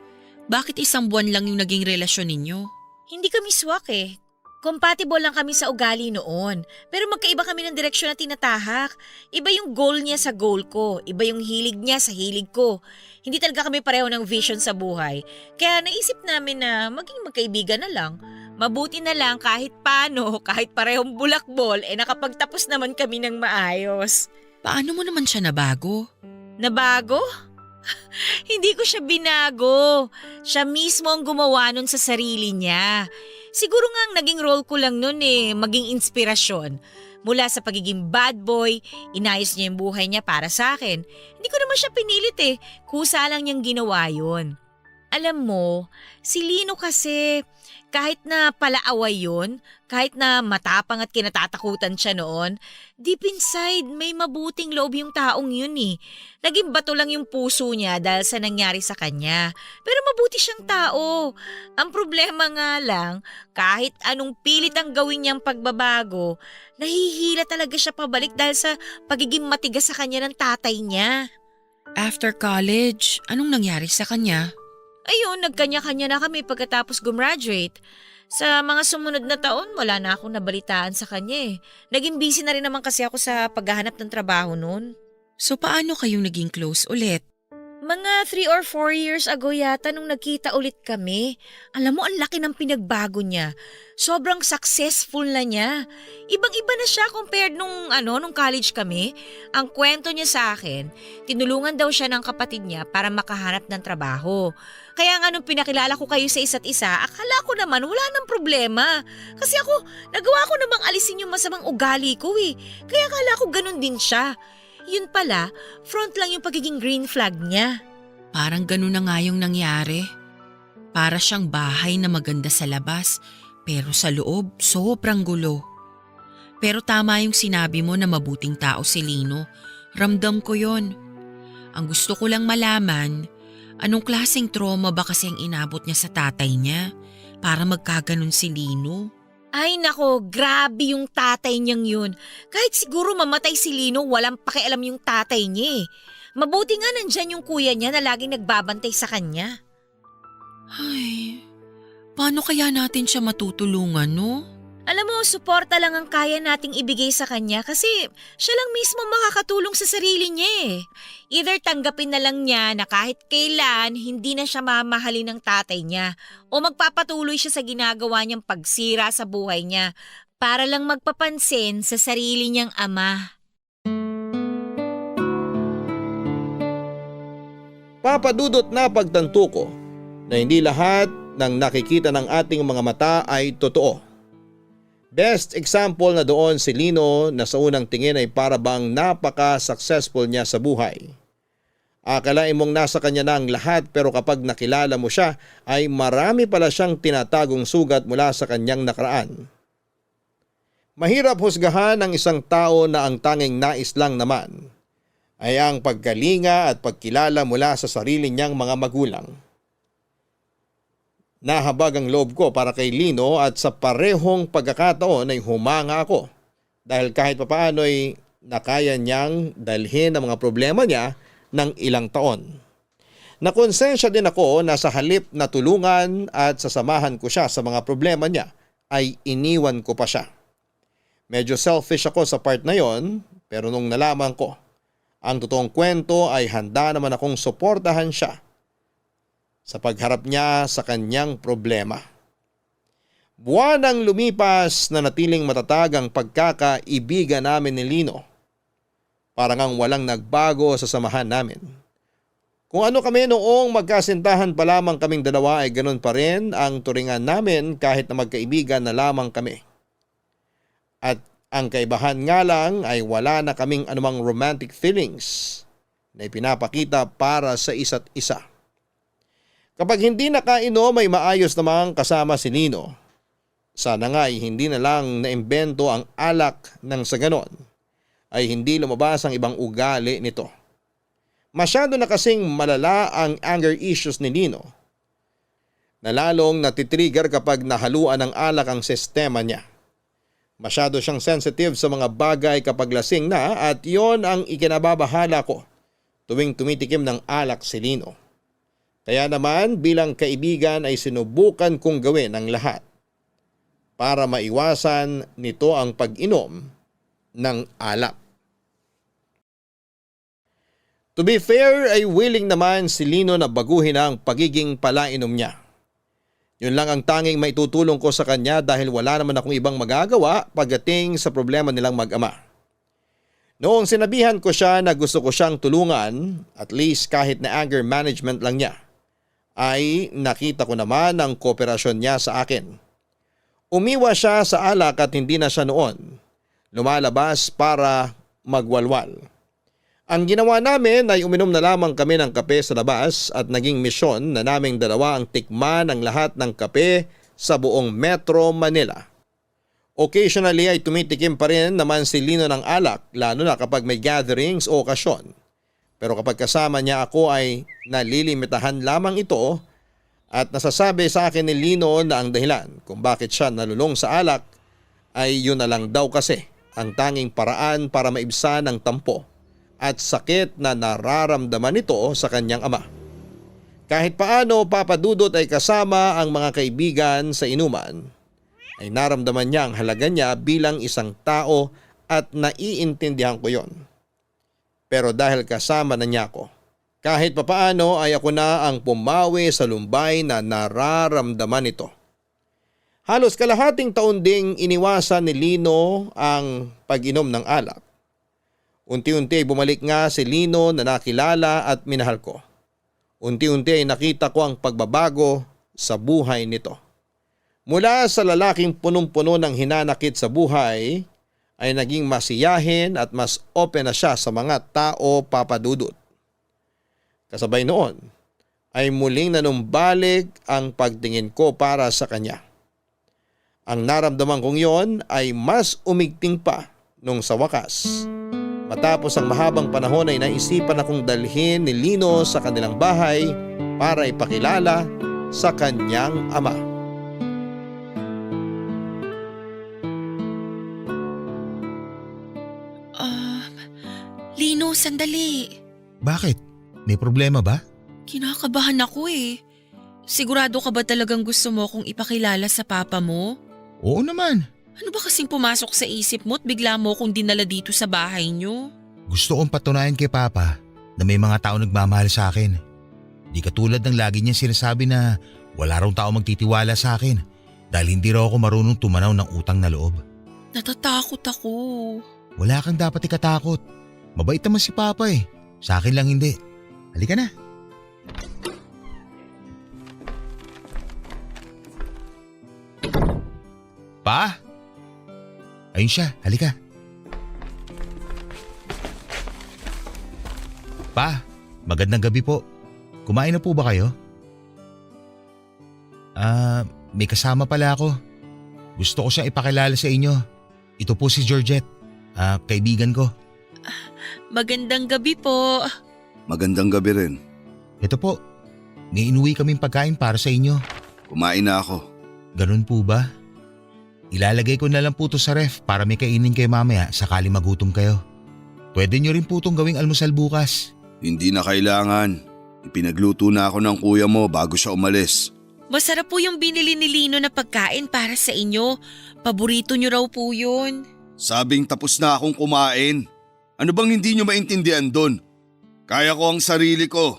Bakit 1 buwan lang yung naging relasyon ninyo? Hindi kami swak eh. Compatible lang kami sa ugali noon. Pero magkaiba kami ng direksyon na tinatahak. Iba yung goal niya sa goal ko. Iba yung hilig niya sa hilig ko. Hindi talaga kami pareho ng vision sa buhay. Kaya naisip namin na maging magkaibigan na lang. Mabuti na lang kahit paano, kahit parehong bulakbol, nakapagtapos naman kami ng maayos. Paano mo naman siya nabago? Nabago? Hindi ko siya binago. Siya mismo ang gumawa nun sa sarili niya. Siguro nga ang naging role ko lang nun maging inspirasyon. Mula sa pagiging bad boy, inayos niya yung buhay niya para sa akin. Hindi ko naman siya pinilit kusa lang niyang ginawa yun. Alam mo, si Lino kasi kahit na palaaway yun, kahit na matapang at kinatatakutan siya noon, deep inside may mabuting loob yung taong yun eh. Naging bato lang yung puso niya dahil sa nangyari sa kanya. Pero mabuti siyang tao. Ang problema nga lang, kahit anong pilit ang gawin niyang pagbabago, nahihila talaga siya pabalik dahil sa pagiging matigas sa kanya ng tatay niya. After college, anong nangyari sa kanya? Ayun, nagkanya-kanya na kami pagkatapos gumraduate. Sa mga sumunod na taon, wala na akong nabalitaan sa kanya. Naging busy na rin naman kasi ako sa paghahanap ng trabaho noon. So paano kayong naging close ulit? Mga 3 or 4 years ago yata nung nagkita ulit kami. Alam mo, ang laki ng pinagbago niya. Sobrang successful na niya. Ibang-iba na siya compared nung college kami. Ang kwento niya sa akin, tinulungan daw siya ng kapatid niya para makahanap ng trabaho. Kaya nga nung pinakilala ko kayo sa isa't isa, akala ko naman wala nang problema. Kasi ako, nagawa ko namang alisin yung masamang ugali ko eh. Kaya akala ko ganun din siya. Yun pala, front lang yung pagiging green flag niya. Parang ganun na nga yung nangyari. Para siyang bahay na maganda sa labas, pero sa loob sobrang gulo. Pero tama yung sinabi mo na mabuting tao si Lino. Ramdam ko yon. Ang gusto ko lang malaman, anong klaseng trauma ba kasi ang inabot niya sa tatay niya para magkaganon si Lino? Ay nako, grabe yung tatay niyang yun. Kahit siguro mamatay si Lino, walang pakialam yung tatay niya eh. Mabuti nga nandyan yung kuya niya na laging nagbabantay sa kanya. Ay, paano kaya natin siya matutulungan, no? Alam mo, suporta lang ang kaya nating ibigay sa kanya kasi siya lang mismo makakatulong sa sarili niya eh. Either tanggapin na lang niya na kahit kailan hindi na siya mamahalin ng tatay niya o magpapatuloy siya sa ginagawa niyang pagsira sa buhay niya para lang magpapansin sa sarili niyang ama. Papadudot na pagtanto ko na hindi lahat ng nakikita ng ating mga mata ay totoo. Best example na doon si Lino na sa unang tingin ay para bang napaka-successful niya sa buhay. Akalain mong nasa kanya na ang lahat pero kapag nakilala mo siya ay marami pala siyang tinatagong sugat mula sa kanyang nakaraan. Mahirap husgahan ng isang tao na ang tanging nais lang naman ay ang pagkalinga at pagkilala mula sa sarili niyang mga magulang. Nahabag ang loob ko para kay Lino at sa parehong pagkakataon ay humanga ako dahil kahit papaano ay nakaya niyang dalhin ang mga problema niya ng ilang taon. Nakonsensya din ako na sa halip na tulungan at sasamahan ko siya sa mga problema niya ay iniwan ko pa siya. Medyo selfish ako sa part na yon pero nung nalaman ko ang totoong kwento ay handa naman akong suportahan siya sa pagharap niya sa kanyang problema. Buwan ang lumipas na natiling matatag ang pagkakaibigan namin ni Lino. Parang ang walang nagbago sa samahan namin. Kung ano kami noong magkasintahan pa lamang kaming dalawa ay ganun pa rin ang turingan namin kahit na magkaibigan na lamang kami. At ang kaibahan nga lang ay wala na kaming anumang romantic feelings na ipinapakita para sa isa't isa. Kapag hindi nakainom ay maayos namang kasama si Lino. Sana nga ay hindi na lang naimbento ang alak nang sa ganon ay hindi lumabas ang ibang ugali nito. Masyado na kasing malala ang anger issues ni Lino na lalong natitrigger kapag nahaluan ng alak ang sistema niya. Masyado siyang sensitive sa mga bagay kapag lasing na at yon ang ikinababahala ko tuwing tumitikim ng alak si Lino. Kaya naman bilang kaibigan ay sinubukan kong gawin ang lahat para maiwasan nito ang pag-inom ng alak. To be fair ay willing naman si Lino na baguhin ang pagiging palainom niya. Yun lang ang tanging maitutulong ko sa kanya dahil wala naman akong ibang magagawa pagdating sa problema nilang mag-ama. Noong sinabihan ko siya na gusto ko siyang tulungan, at least kahit na anger management lang niya, ay nakita ko naman ang kooperasyon niya sa akin. Umiwas siya sa alak at hindi na siya noon lumalabas para magwalwal. Ang ginawa namin ay uminom na lamang kami ng kape sa labas at naging misyon na naming dalawa ang tikman ang lahat ng kape sa buong Metro Manila. Occasionally ay tumitikim pa rin naman si Lino ng alak lalo na kapag may gatherings o okasyon. Pero kapag kasama niya ako ay nalilimitahan lamang ito at nasasabi sa akin ni Lino na ang dahilan kung bakit siya nalulong sa alak ay yun na lang daw kasi ang tanging paraan para maibsan ang tampo at sakit na nararamdaman nito sa kanyang ama. Kahit paano papadudot ay kasama ang mga kaibigan sa inuman ay naramdaman niya ang halaga niya bilang isang tao at naiintindihan ko yon. Pero dahil kasama na niya ako, Kahit papaano ay ako na ang pumawi sa lumbay na nararamdaman nito. Halos kalahating taon ding iniwasan ni Lino ang pag-inom ng alak. Unti-unti ay bumalik nga si Lino na nakilala at minahal ko. Unti-unti ay nakita ko ang pagbabago sa buhay nito. Mula sa lalaking punong-puno ng hinanakit sa buhay ay naging masiyahin at mas open na siya sa mga tao, Papa Dudut. Kasabay noon ay muling nanumbalik ang pagtingin ko para sa kanya. Ang naramdaman kong yon ay mas umigting pa nung sa wakas. Matapos ang mahabang panahon ay naisipan akong dalhin ni Lino sa kanilang bahay para ipakilala sa kanyang ama. Lino, sandali. Bakit? May problema ba? Kinakabahan ako eh. Sigurado ka ba talagang gusto mo kong ipakilala sa papa mo? Oo naman. Ano ba kasing pumasok sa isip mo at bigla mo kong dinala dito sa bahay niyo? Gusto kong patunayan kay Papa na may mga tao nagmamahal sa akin. Di katulad ng lagi niya sinasabi na wala raw tao magtitiwala sa akin dahil hindi raw ako marunong tumanaw ng utang na loob. Natatakot ako. Wala kang dapat ikatakot. Mabait naman si Papa eh. Sa akin lang hindi. Halika na. Pa? Ayun siya, halika. Pa, magandang gabi po. Kumain na po ba kayo? May kasama pala ako. Gusto ko siyang ipakilala sa inyo. Ito po si Georgette, kaibigan ko. Magandang gabi po. Magandang gabi rin. Ito po, may inuwi kaming pagkain para sa inyo. Kumain na ako. Ganun po ba? Ilalagay ko na lang po to sa ref para may kainin kayo mamaya sakali magutom kayo. Pwede nyo rin po itong gawing almusal bukas. Hindi na kailangan. Ipinagluto na ako ng kuya mo bago siya umalis. Masarap po yung binili ni Lino na pagkain para sa inyo. Paborito nyo raw po yun. Sabing tapos na akong kumain. Ano bang hindi nyo maintindihan doon? Kaya ko ang sarili ko.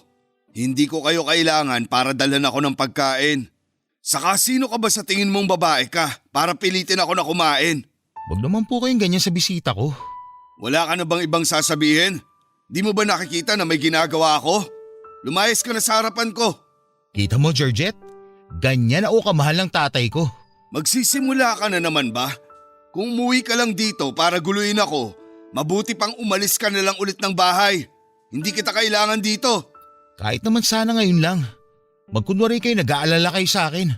Hindi ko kayo kailangan para dalhan ako ng pagkain. Saka sino ka ba sa tingin mong babae ka para pilitin ako na kumain? Huwag naman po kayong ganyan sa bisita ko. Wala ka na bang ibang sasabihin? Di mo ba nakikita na may ginagawa ako? Lumayas ka na sa harapan ko. Kita mo, Georgette? Ganyan ako kamahal ng tatay ko. Magsisimula ka na naman ba? Kung umuwi ka lang dito para guluhin ako, mabuti pang umalis ka na lang ulit ng bahay. Hindi kita kailangan dito. Kahit naman sana ngayon lang. Magkunwari kayo nag-aalala kayo sa akin.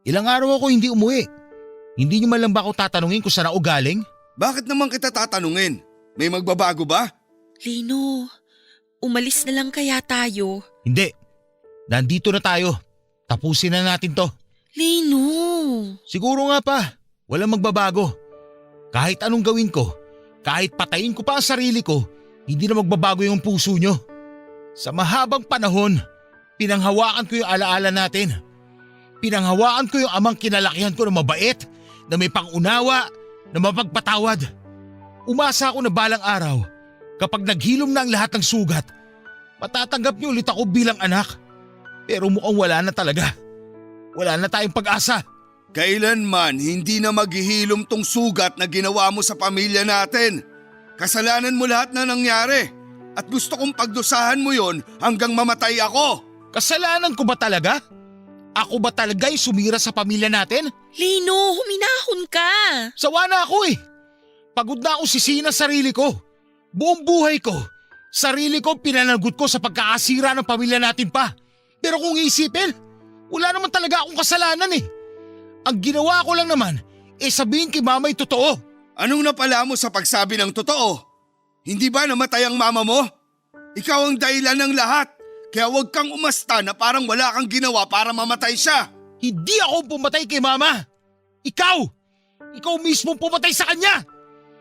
Ilang araw ako hindi umuwi. Hindi niyo man lang ba ako tatanungin kung saan ako galing? Bakit naman kita tatanungin? May magbabago ba? Lino, umalis na lang kaya tayo? Hindi. Nandito na tayo. Tapusin na natin to. Lino! Siguro nga pa. Walang magbabago. Kahit anong gawin ko, kahit patayin ko pa ang sarili ko, hindi na magbabago yung puso nyo. Sa mahabang panahon, pinanghawakan ko yung alaala natin. Pinanghawakan ko yung amang kinalakihan ko na mabait, na may pangunawa, na mapagpatawad. Umasa ako na balang araw, kapag naghilom na ang lahat ng sugat, matatanggap niyo ulit ako bilang anak. Pero mukhang wala na talaga. Wala na tayong pag-asa. Kailanman hindi na maghihilom tong sugat na ginawa mo sa pamilya natin. Kasalanan mo lahat na nangyari at gusto kong pagdusahan mo yon hanggang mamatay ako. Kasalanan ko ba talaga? Ako ba talaga yung sumira sa pamilya natin? Lino, huminahon ka! Sawa na ako eh. Pagod na ako sisihin ang sarili ko. Buong buhay ko, sarili ko pinanagot ko sa pagkakasira ng pamilya natin pa. Pero kung isipin, wala naman talaga akong kasalanan eh. Ang ginawa ko lang naman, sabihin kay mama yung totoo. Anong napala mo sa pagsabi ng totoo? Hindi ba namatay ang mama mo? Ikaw ang dahilan ng lahat. Kaya huwag kang umasta na parang wala kang ginawa para mamatay siya. Hindi ako pumatay kay mama. Ikaw! Ikaw mismo pumatay sa kanya!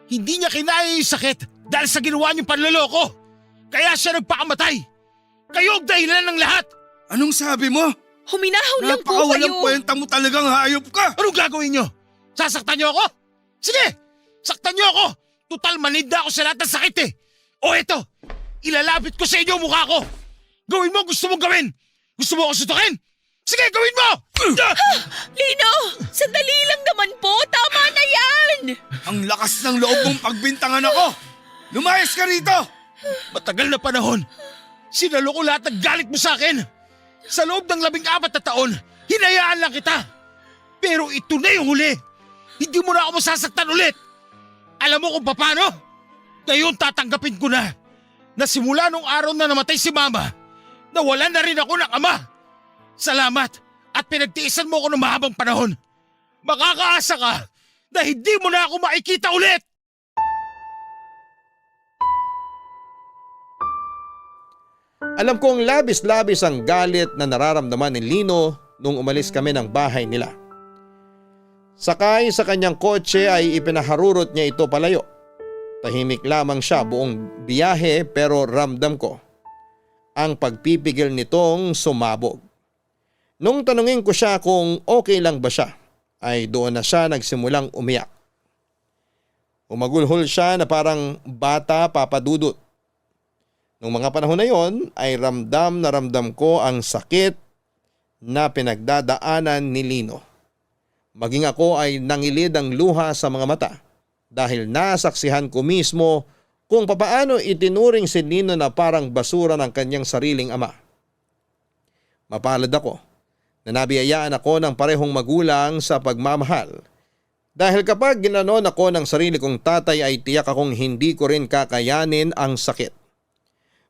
Hindi niya kinaya yung sakit dahil sa ginawa niyong panloloko. Kaya siya nagpakamatay. Kayo ang dahilan ng lahat. Anong sabi mo? Huminahon lang po kayo! Napakawalang kwenta mo talagang hayop ka! Anong gagawin niyo? Sasaktan niyo ako? Sige! Saktan niyo ako! Total manid na ako sa lahat ng sakit eh! O eto! Ilalapit ko sa inyo ang mukha ko! Gawin mo ang gusto mong gawin! Gusto mo ako sutukin? Sige, gawin mo! Lino, sandali lang naman po. Tama na yan. Ang lakas ng loob mong pagbintangan ako! Lumayas ka rito! Matagal na panahon. Sinalo ko lahat ng galit mo sa akin. Sa loob ng 14 na taon, hinayaan lang kita. Pero ito na yung huli. Hindi mo na ako masasaktan ulit. Alam mo kung paano? Ngayon tatanggapin ko na simula nung araw na namatay si Mama, nawalan na rin ako ng ama. Salamat at pinagtiisan mo ako ng mahabang panahon. Makakaasa ka na hindi mo na ako makikita ulit. Alam kong labis-labis ang galit na nararamdaman ni Lino nung umalis kami ng bahay nila. Sakay sa kanyang kotse ay ipinaharurot niya ito palayo. Tahimik lamang siya buong biyahe pero ramdam ko ang pagpipigil nitong sumabog. Nung tanungin ko siya kung okay lang ba siya, ay doon na siya nagsimulang umiyak. Umagulhol siya na parang bata papadudot. Nung mga panahon na yon ay ramdam na ramdam ko ang sakit na pinagdadaanan ni Lino. Maging ako ay nangilid ang luha sa mga mata dahil nasaksihan ko mismo kung papaano itinuring si Lino na parang basura ng kanyang sariling ama. Mapalad ako na nabiyayaan ako ng parehong magulang sa pagmamahal dahil kapag ginanon ako ng sarili kong tatay ay tiyak akong hindi ko rin kakayanin ang sakit.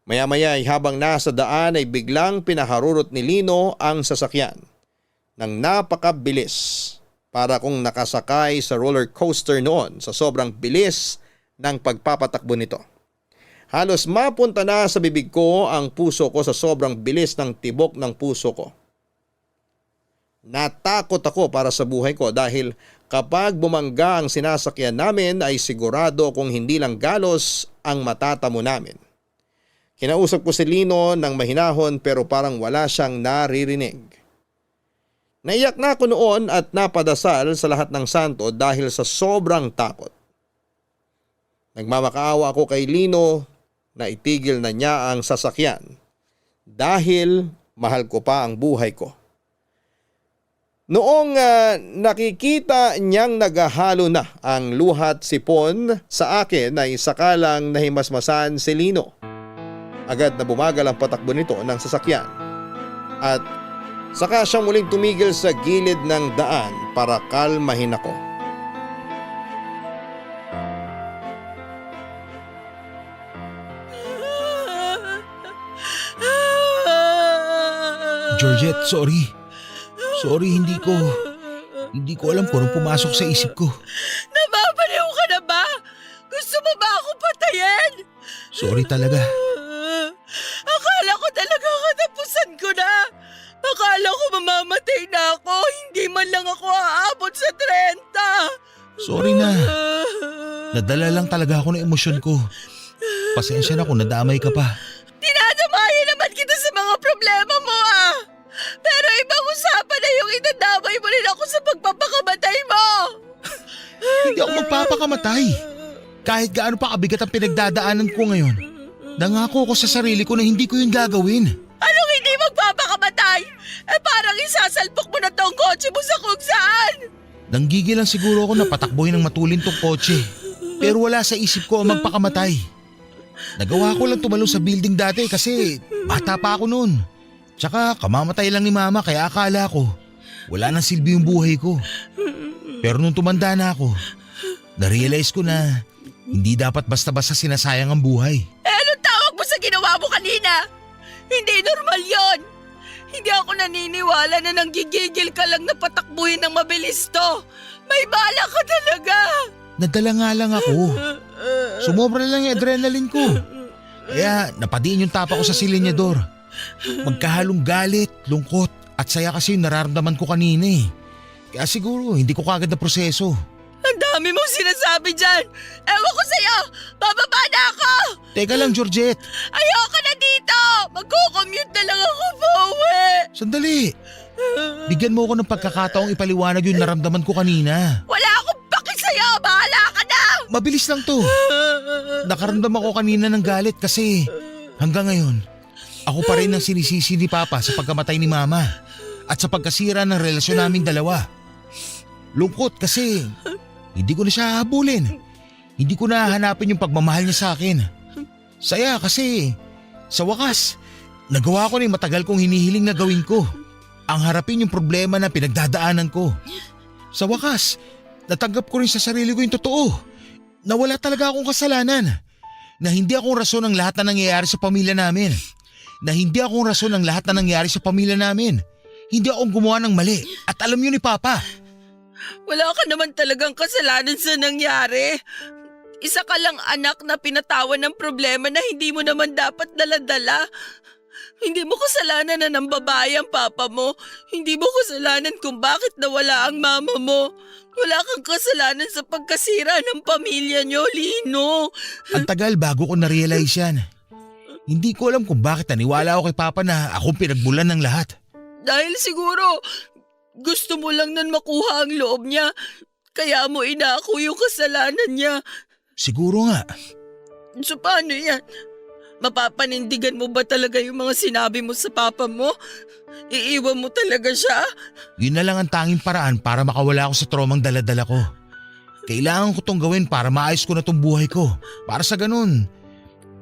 Maya-maya ay habang nasa daan ay biglang pinaharurot ni Lino ang sasakyan nang napakabilis. Para kung nakasakay sa roller coaster noon sa sobrang bilis ng pagpapatakbo nito. Halos mapunta na sa bibig ko ang puso ko sa sobrang bilis ng tibok ng puso ko. Natakot ako para sa buhay ko dahil kapag bumangga ang sinasakyan namin ay sigurado kung hindi lang galos ang matatamo namin. Kinausap ko si Lino ng mahinahon pero parang wala siyang naririnig. Naiyak na ako noon at napadasal sa lahat ng santo dahil sa sobrang takot. Nagmamakaawa ako kay Lino na itigil na niya ang sasakyan dahil mahal ko pa ang buhay ko. Noong nakikita niyang naghahalo na ang luhat sipon sa akin ay sakalang nahimasmasan si Lino. Agad na bumagal ang patakbo nito ng sasakyan at saka siyang muling tumigil sa gilid ng daan para kalmahin ako. Georgette, sorry. Sorry, hindi ko alam kung anong pumasok sa isip ko. Nababaliw ka na ba? Gusto mo ba ako patayin? Sorry talaga. Akala ko talaga katapusan ko na. Akala ko mamamatay na ako. Hindi man lang ako aabot sa 30. Sorry na. Nadala lang talaga ako ng emosyon ko. Pasensya na kung nadamay ka pa. Dinadamayan naman kita sa mga problema mo Pero ibang usapan na yung idadamay mo rin ako sa pagpapakamatay mo. Hindi ako magpapakamatay. Kahit gaano pa kabigat ang pinagdadaanan ko ngayon. Nangako ko sa sarili ko na hindi ko yun gagawin. Anong hindi magpapakamatay? Parang isasalpok mo na tong kotse mo sa kung saan. Nanggigil lang siguro ako na patakbuhin ng matulin tong kotse. Pero wala sa isip ko ang magpakamatay. Nagawa ko lang tumalon sa building dati kasi bata pa ako noon. Tsaka kamamatay lang ni Mama kaya akala ko wala nang silbi yung buhay ko. Pero nung tumanda na ako, na-realize ko na hindi dapat basta-basta sinasayang ang buhay. Anong tawag mo sa ginawa mo kanina? Hindi normal yon. Hindi ako naniniwala na nanggigigil ka lang na patakbuhin ng mabilis to. May bala ka talaga. Nadala nga lang ako. Sumobra lang yung adrenaline ko. Kaya napadiin yung tapa ko sa silinyador. Magkahalong galit, lungkot at saya kasi yung nararamdaman ko kanina Kaya siguro hindi ko kagad na proseso. Ang dami mong sinasabi dyan. Ewan ko sa'yo. Bababa na ako. Teka lang, Georgette. Ayoko na dito. Magko-commute na lang ako pauwi. Sandali. Bigyan mo ako ng pagkakataong ipaliwanag yung naramdaman ko kanina. Wala akong paki sa'yo. Bahala ka na. Mabilis lang to. Nakaramdam ako kanina ng galit kasi hanggang ngayon, Ako pa rin ang sinisisi ni Papa sa pagkamatay ni Mama at sa pagkasira ng relasyon naming dalawa. Lungkot kasi hindi ko na siya hahabulin. Hindi ko na hahanapin yung pagmamahal niya sa akin. Saya kasi sa wakas, nagawa ko na yung matagal kong hinihiling na gawin ko. Ang harapin yung problema na pinagdadaanan ko. Sa wakas, natanggap ko rin sa sarili ko yung totoo. Na wala talaga akong kasalanan. Na hindi akong rason ng lahat na nangyayari sa pamilya namin. Na hindi akong rason ng lahat na nangyayari sa pamilya namin. Hindi akong gumawa ng mali. At alam yun ni Papa. Wala ka naman talagang kasalanan sa nangyari. Isa ka lang anak na pinatawan ng problema na hindi mo naman dapat daladala. Hindi mo kasalanan na ng babae ang papa mo. Hindi mo kasalanan kung bakit nawala ang mama mo. Wala kang kasalanan sa pagkasira ng pamilya niyo, Lino. Ang tagal bago ko na-realize yan. Hindi ko alam kung bakit naniwala ako kay Papa na akong pinagmulan ng lahat. Dahil siguro gusto mo lang nan makuha ang loob niya. Kaya mo inako yung kasalanan niya. Siguro nga. So paano yan? Mapapanindigan mo ba talaga yung mga sinabi mo sa papa mo? Iiwan mo talaga siya? Yun na lang ang tanging paraan para makawala ako sa tromang daladala ko. Kailangan ko tong gawin para maayos ko na tong buhay ko. Para sa ganun,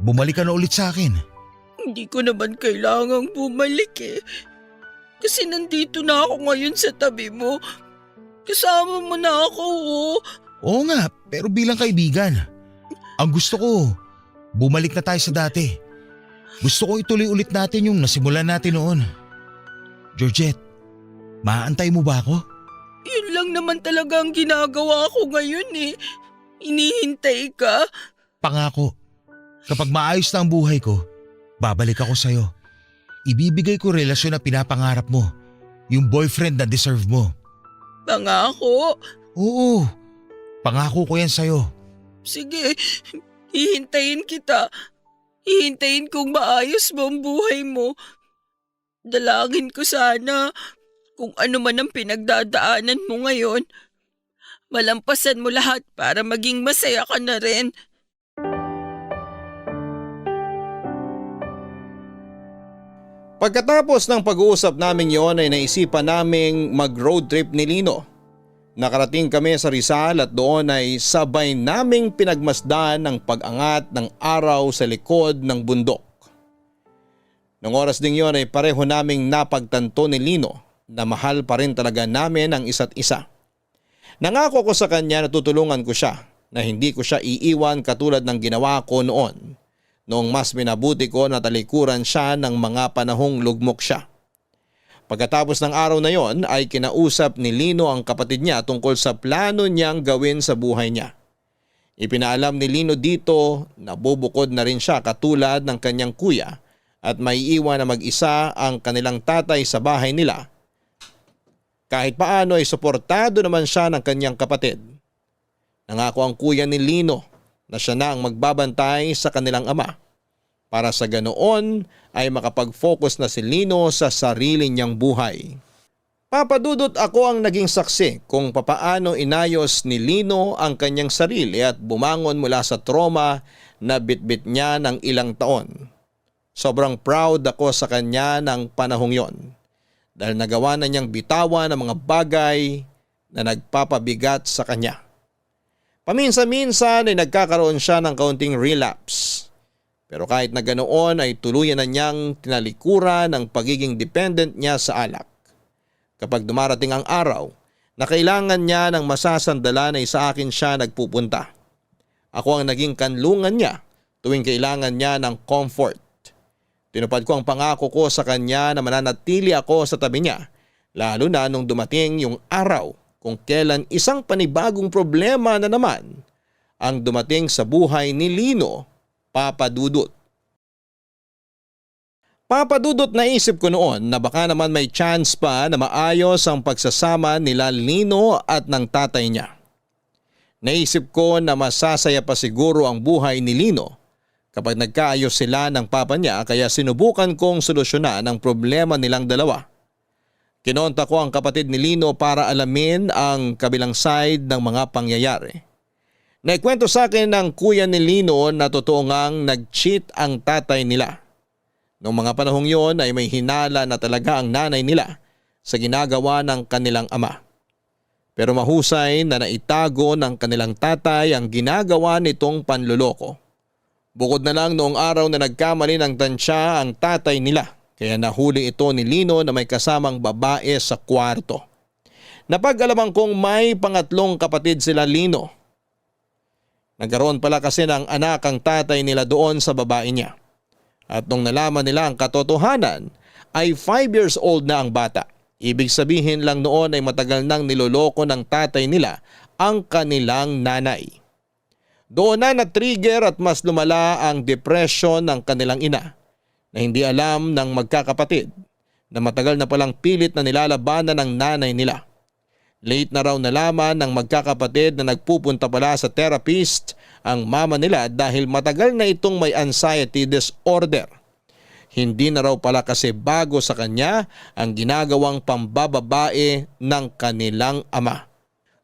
bumalik ka na ulit sa akin. Hindi ko naman kailangang bumalik eh. Kasi nandito na ako ngayon sa tabi mo. Kasama mo na ako oh. Oo nga, pero bilang kaibigan. Ang gusto ko, bumalik na tayo sa dati. Gusto ko ituloy ulit natin yung nasimulan natin noon. Georgette, maaantay mo ba ako? Yun lang naman talaga ang ginagawa ko ngayon eh. Inihintay ka. Pangako, kapag maayos na ang buhay ko, babalik ako sa'yo. Ibibigay ko relasyon na pinapangarap mo. Yung boyfriend na deserve mo. Pangako? Oo, pangako ko yan sa'yo. Sige, hihintayin kita. Hihintayin kong maayos mo ang buhay mo. Dalangin ko sana kung ano man ang pinagdadaanan mo ngayon. Malampasan mo lahat para maging masaya ka na rin. Pagkatapos ng pag-uusap namin yon ay naisipan naming mag-road trip ni Lino. Nakarating kami sa Rizal at doon ay sabay naming pinagmasdan ng pag-angat ng araw sa likod ng bundok. Noong oras ding yon ay pareho naming napagtanto ni Lino na mahal pa rin talaga namin ang isa't isa. Nangako ko sa kanya na tutulungan ko siya na hindi ko siya iiwan katulad ng ginawa ko noon. Noong mas minabuti ko na talikuran siya ng mga panahong lugmok siya. Pagkatapos ng araw na yon ay kinausap ni Lino ang kapatid niya tungkol sa plano niyang gawin sa buhay niya. Ipinaalam ni Lino dito na bubukod na rin siya katulad ng kanyang kuya at may iwan na mag-isa ang kanilang tatay sa bahay nila. Kahit paano ay suportado naman siya ng kanyang kapatid. Nangako ang kuya ni Lino na siya na ang magbabantay sa kanilang ama. Para sa ganoon ay makapag-focus na si Lino sa sarili niyang buhay. Papadudot ako ang naging saksi kung papaano inayos ni Lino ang kanyang sarili at bumangon mula sa trauma na bitbit niya ng ilang taon. Sobrang proud ako sa kanya ng panahong yon dahil nagawa na niyang bitawan ang mga bagay na nagpapabigat sa kanya. Paminsan-minsan ay nagkakaroon siya ng kaunting relapse. Pero kahit na ganoon ay tuluyan na niyang tinalikuran ang pagiging dependent niya sa alak. Kapag dumarating ang araw na kailangan niya ng masasandalan ay sa akin siya nagpupunta. Ako ang naging kanlungan niya tuwing kailangan niya ng comfort. Tinupad ko ang pangako ko sa kanya na mananatili ako sa tabi niya, lalo na nung dumating yung araw kung kailan isang panibagong problema na naman ang dumating sa buhay ni Lino, Papa Dudut. Papa Dudut, naisip ko noon na baka naman may chance pa na maayos ang pagsasama nila Lino at ng tatay niya. Naisip ko na masasaya pa siguro ang buhay ni Lino kapag nagkaayos sila ng papa niya, kaya sinubukan kong solusyonan ang problema nilang dalawa. Kinonta ko ang kapatid ni Lino para alamin ang kabilang side ng mga pangyayari. Naikwento sa akin ng kuya ni Lino na totoo ngang nag-cheat ang tatay nila. Noong mga panahong yon ay may hinala na talaga ang nanay nila sa ginagawa ng kanilang ama. Pero mahusay na naitago ng kanilang tatay ang ginagawa nitong panluloko. Bukod na lang noong araw na nagkamali ng tansya ang tatay nila, kaya nahuli ito ni Lino na may kasamang babae sa kwarto. Napag-alaman kong may pangatlong kapatid sila Lino. Nagkaroon pala kasi ng anak ang tatay nila doon sa babae niya. At nung nalaman nila ang katotohanan ay 5 years old na ang bata. Ibig sabihin lang noon ay matagal nang niloloko ng tatay nila ang kanilang nanay. Doon na na-trigger at mas lumala ang depression ng kanilang ina na hindi alam ng magkakapatid na matagal na palang pilit na nilalabanan ng nanay nila. Late na raw nalaman ng magkakapatid na nagpupunta pala sa therapist ang mama nila dahil matagal na itong may anxiety disorder. Hindi na raw pala kasi bago sa kanya ang ginagawang pambababae ng kanilang ama.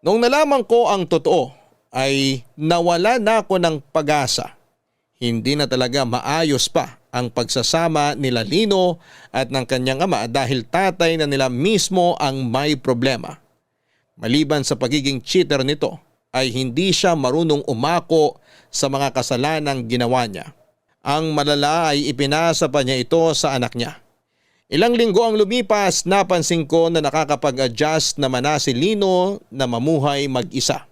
Noong nalaman ko ang totoo ay nawala na ako ng pag-asa. Hindi na talaga maayos pa ang pagsasama nila Lino at ng kanyang ama dahil tatay na nila mismo ang may problema. Maliban sa pagiging cheater nito ay hindi siya marunong umako sa mga kasalanang ginawa niya. Ang malala ay ipinasa pa niya ito sa anak niya. Ilang linggo ang lumipas, napansin ko na nakakapag-adjust naman na si Lino na mamuhay mag-isa.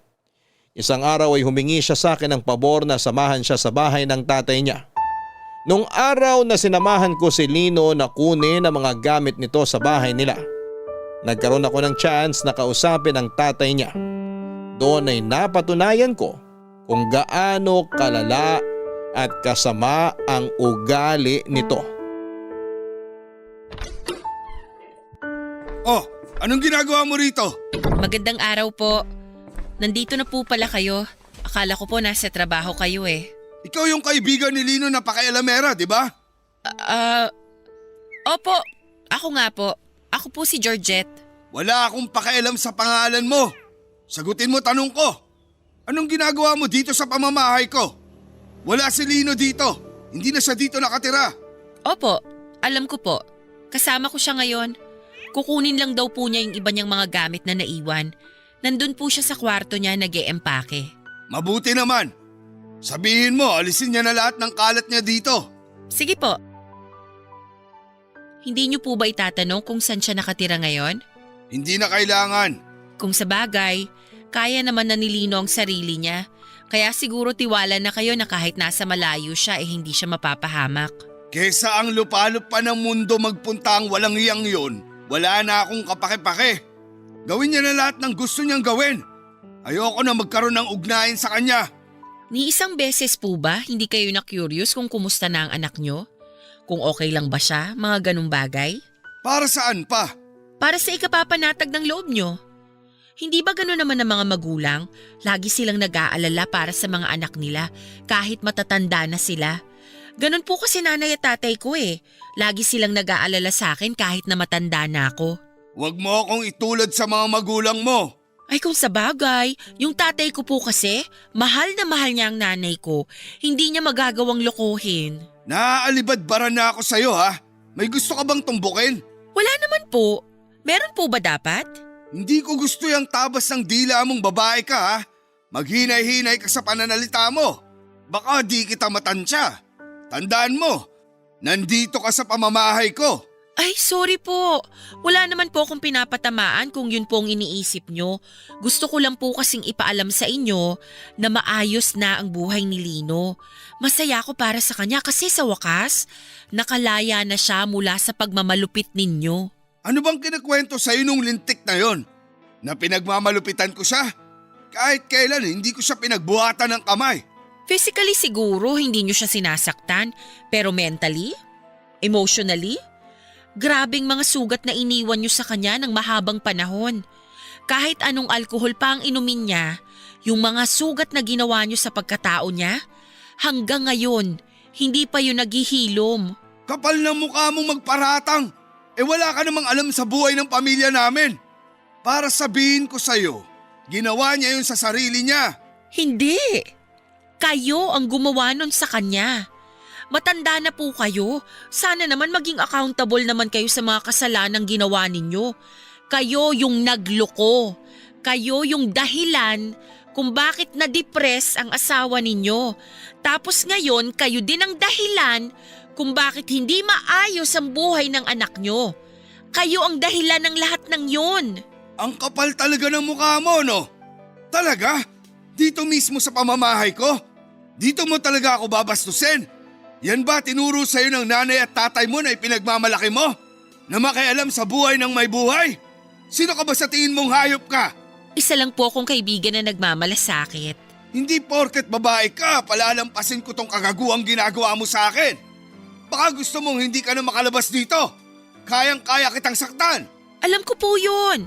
Isang araw ay humingi siya sa akin ng pabor na samahan siya sa bahay ng tatay niya. Nung araw na sinamahan ko si Lino na kunin ang mga gamit nito sa bahay nila, nagkaroon ako ng chance na kausapin ang tatay niya. Doon ay napatunayan ko kung gaano kalala at kasama ang ugali nito. Oh, anong ginagawa mo rito? Magandang araw po. Nandito na po pala kayo. Akala ko po nasa trabaho kayo eh. Ikaw yung kaibigan ni Lino na pakialamera, di ba? Opo. Ako nga po. Ako po si Georgette. Wala akong pakialam sa pangalan mo. Sagutin mo tanong ko. Anong ginagawa mo dito sa pamamahay ko? Wala si Lino dito. Hindi na siya dito nakatira. Opo. Alam ko po. Kasama ko siya ngayon. Kukunin lang daw po niya yung iba niyang mga gamit na naiwan. Nandun po siya sa kwarto niya nag-e-empake. Mabuti naman. Sabihin mo, alisin niya na lahat ng kalat niya dito. Sige po. Hindi niyo po ba itatanong kung saan siya nakatira ngayon? Hindi na kailangan. Kung sa bagay, kaya naman na ni Lino ang sarili niya. Kaya siguro tiwala na kayo na kahit nasa malayo siya hindi siya mapapahamak. Kesa ang lupalop pa ng mundo magpunta ang walang iyang yun, wala na akong kapake-pake. Gawin niya na lahat ng gusto niyang gawin. Ayoko na magkaroon ng ugnayan sa kanya. Ni isang beses po ba hindi kayo na-curious kung kumusta na ang anak niyo? Kung okay lang ba siya, mga ganung bagay? Para saan pa? Para sa ikapapanatag ng loob niyo. Hindi ba gano'n naman ang mga magulang? Lagi silang nag-aalala para sa mga anak nila kahit matatanda na sila. Ganon po kasi nanay at tatay ko eh. Lagi silang nag-aalala sa akin kahit na matanda na ako. Huwag mo akong itulad sa mga magulang mo. Ay kung sa bagay, yung tatay ko po kasi, mahal na mahal niya ang nanay ko. Hindi niya magagawang lokohin. Naaalibadbaran na ako sa'yo ha. May gusto ka bang tumbukin? Wala naman po. Meron po ba dapat? Hindi ko gusto yung tabas ng dila mong babae ka ha. Maghinay-hinay ka sa pananalita mo. Baka di kita matansya. Tandaan mo, nandito ka sa pamamahay ko. Ay, sorry po. Wala naman po akong pinapatamaan kung yun po ang iniisip nyo. Gusto ko lang po kasing ipaalam sa inyo na maayos na ang buhay ni Lino. Masaya ako para sa kanya kasi sa wakas, nakalaya na siya mula sa pagmamalupit ninyo. Ano bang kinakwento sa'yo nung lintik na yon? Na pinagmamalupitan ko siya? Kahit kailan hindi ko siya pinagbuhatan ng kamay. Physically siguro hindi nyo siya sinasaktan, pero mentally? Emotionally? Grabing mga sugat na iniwan nyo sa kanya ng mahabang panahon. Kahit anong alkohol pa ang inumin niya, yung mga sugat na ginawa nyo sa pagkatao niya, hanggang ngayon, hindi pa yun naghihilom. Kapal ng mukha mong magparatang. Wala ka namang alam sa buhay ng pamilya namin. Para sabihin ko sa'yo, ginawa niya yun sa sarili niya. Hindi! Kayo ang gumawa nun sa kanya. Matanda na po kayo. Sana naman maging accountable naman kayo sa mga kasalanang ginawa ninyo. Kayo yung nagloko. Kayo yung dahilan kung bakit na-depress ang asawa ninyo. Tapos ngayon, kayo din ang dahilan kung bakit hindi maayos ang buhay ng anak nyo. Kayo ang dahilan ng lahat ng yun. Ang kapal talaga ng mukha mo, no? Talaga? Dito mismo sa pamamahay ko? Dito mo talaga ako babastusin? Yan ba tinuro sa'yo ng nanay at tatay mo na ipinagmamalaki mo? Na makialam sa buhay ng may buhay? Sino ka ba sa tingin mong hayop ka? Isa lang po akong kaibigan na nagmamalasakit. Hindi porket babae ka, palalampasin ko tong kagaguhang ginagawa mo sa akin. Baka gusto mong hindi ka na makalabas dito. Kayang-kaya kitang saktan. Alam ko po yun.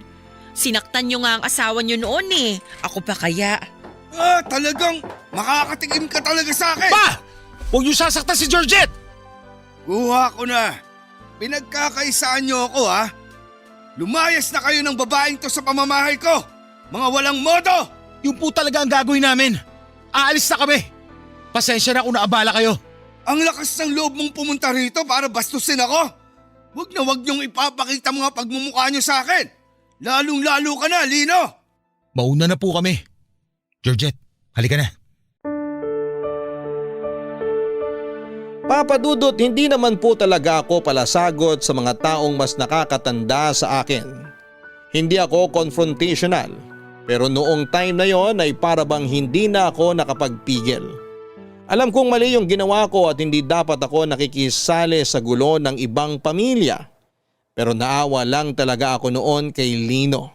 Sinaktan nyo nga ang asawa nyo noon eh. Ako pa kaya? Talagang makakatikim ka talaga sa akin. Pa! Huwag niyo sasaktan si Georgette! Kuha ko na. Pinagkakaisaan niyo ako ha. Lumayas na kayo ng babaeng to sa pamamahay ko. Mga walang modo! Yung po talaga ang gagawin namin. Aalis na kami. Pasensya na kung naabala kayo. Ang lakas ng loob mong pumunta rito para bastusin ako. Huwag na huwag niyong ipapakita mga pagmumukha niyo sa akin. Lalong-lalo ka na, Lino. Mauna na po kami. Georgette, halika na. Papa Dudut, hindi naman po talaga ako palasagot sa mga taong mas nakakatanda sa akin. Hindi ako confrontational, pero noong time na yon ay para bang hindi na ako nakapagpigil. Alam kong mali yung ginawa ko at hindi dapat ako nakikisali sa gulo ng ibang pamilya. Pero naawa lang talaga ako noon kay Lino.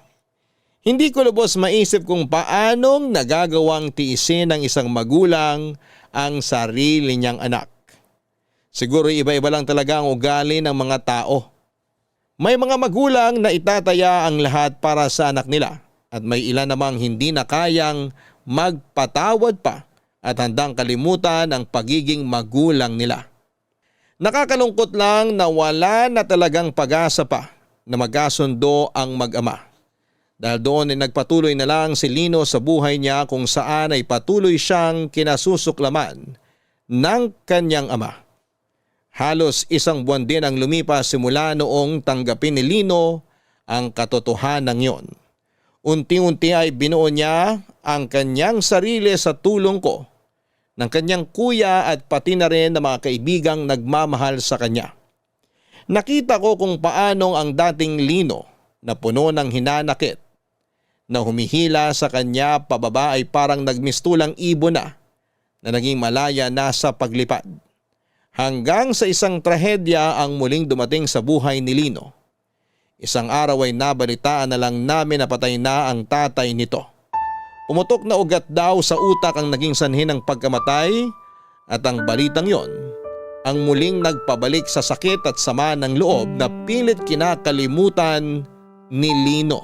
Hindi ko lubos maisip kung paanong nagagawang tiisin ng isang magulang ang sarili niyang anak. Siguro iba-iba lang talaga ang ugali ng mga tao. May mga magulang na itataya ang lahat para sa anak nila at may ilan namang hindi na kayang magpatawad pa at handang kalimutan ang pagiging magulang nila. Nakakalungkot lang na wala na talagang pag-asa pa na magkasundo ang mag-ama. Dahil doon ay nagpatuloy na lang si Lino sa buhay niya kung saan ay patuloy siyang kinasusuklaman ng kanyang ama. Halos isang buwan din ang lumipas simula noong tanggapin ni Lino ang katotohanan yon. Unti-unti ay binuo niya ang kanyang sarili sa tulong ko, ng kanyang kuya at pati na rin ng mga kaibigang nagmamahal sa kanya. Nakita ko kung paanong ang dating Lino na puno ng hinanakit na humihila sa kanya pababa ay parang nagmistulang ibon na naging malaya na sa paglipad. Hanggang sa isang trahedya ang muling dumating sa buhay ni Lino. Isang araw ay nabalitaan na lang namin na patay na ang tatay nito. Pumutok na ugat daw sa utak ang naging sanhi ng pagkamatay at ang balitang yon ang muling nagpabalik sa sakit at sama ng loob na pilit kinakalimutan ni Lino.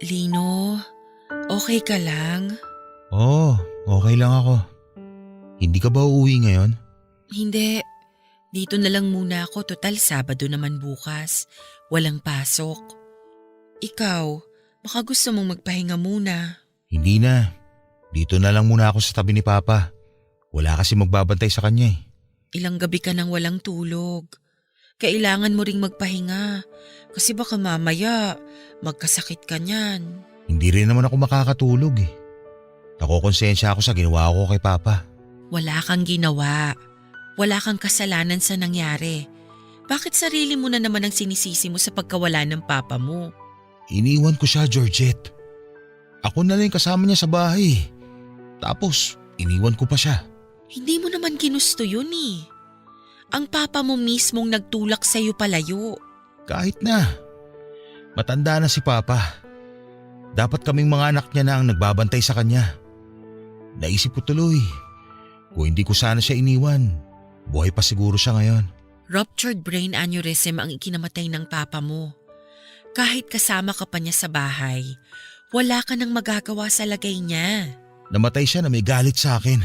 Lino, okay ka lang? Oo, okay lang ako. Hindi ka ba uuwi ngayon? Hindi. Dito na lang muna ako. Total, Sabado naman bukas. Walang pasok. Ikaw, baka gusto mong magpahinga muna. Hindi na. Dito na lang muna ako sa tabi ni Papa. Wala kasi magbabantay sa kanya eh. Ilang gabi ka nang walang tulog. Kailangan mo ring magpahinga. Kasi baka mamaya magkasakit ka niyan. Hindi rin naman ako makakatulog eh. Nakokonsensya ako sa ginawa ko kay Papa. Wala kang ginawa. Wala kang kasalanan sa nangyari. Bakit sarili mo na naman ang sinisisi mo sa pagkawala ng papa mo? Iniwan ko siya, Georgette. Ako na lang kasama niya sa bahay. Tapos, iniwan ko pa siya. Hindi mo naman ginusto yun eh. Ang papa mo mismong nagtulak sa'yo palayo. Kahit na. Matanda na si Papa. Dapat kaming mga anak niya na ang nagbabantay sa kanya. Naisip ko tuloy, kung hindi ko sana siya iniwan, buhay pa siguro siya ngayon. Ruptured brain aneurysm ang ikinamatay ng papa mo. Kahit kasama ka pa niya sa bahay, wala ka nang magagawa sa lagay niya. Namatay siya na may galit sa akin.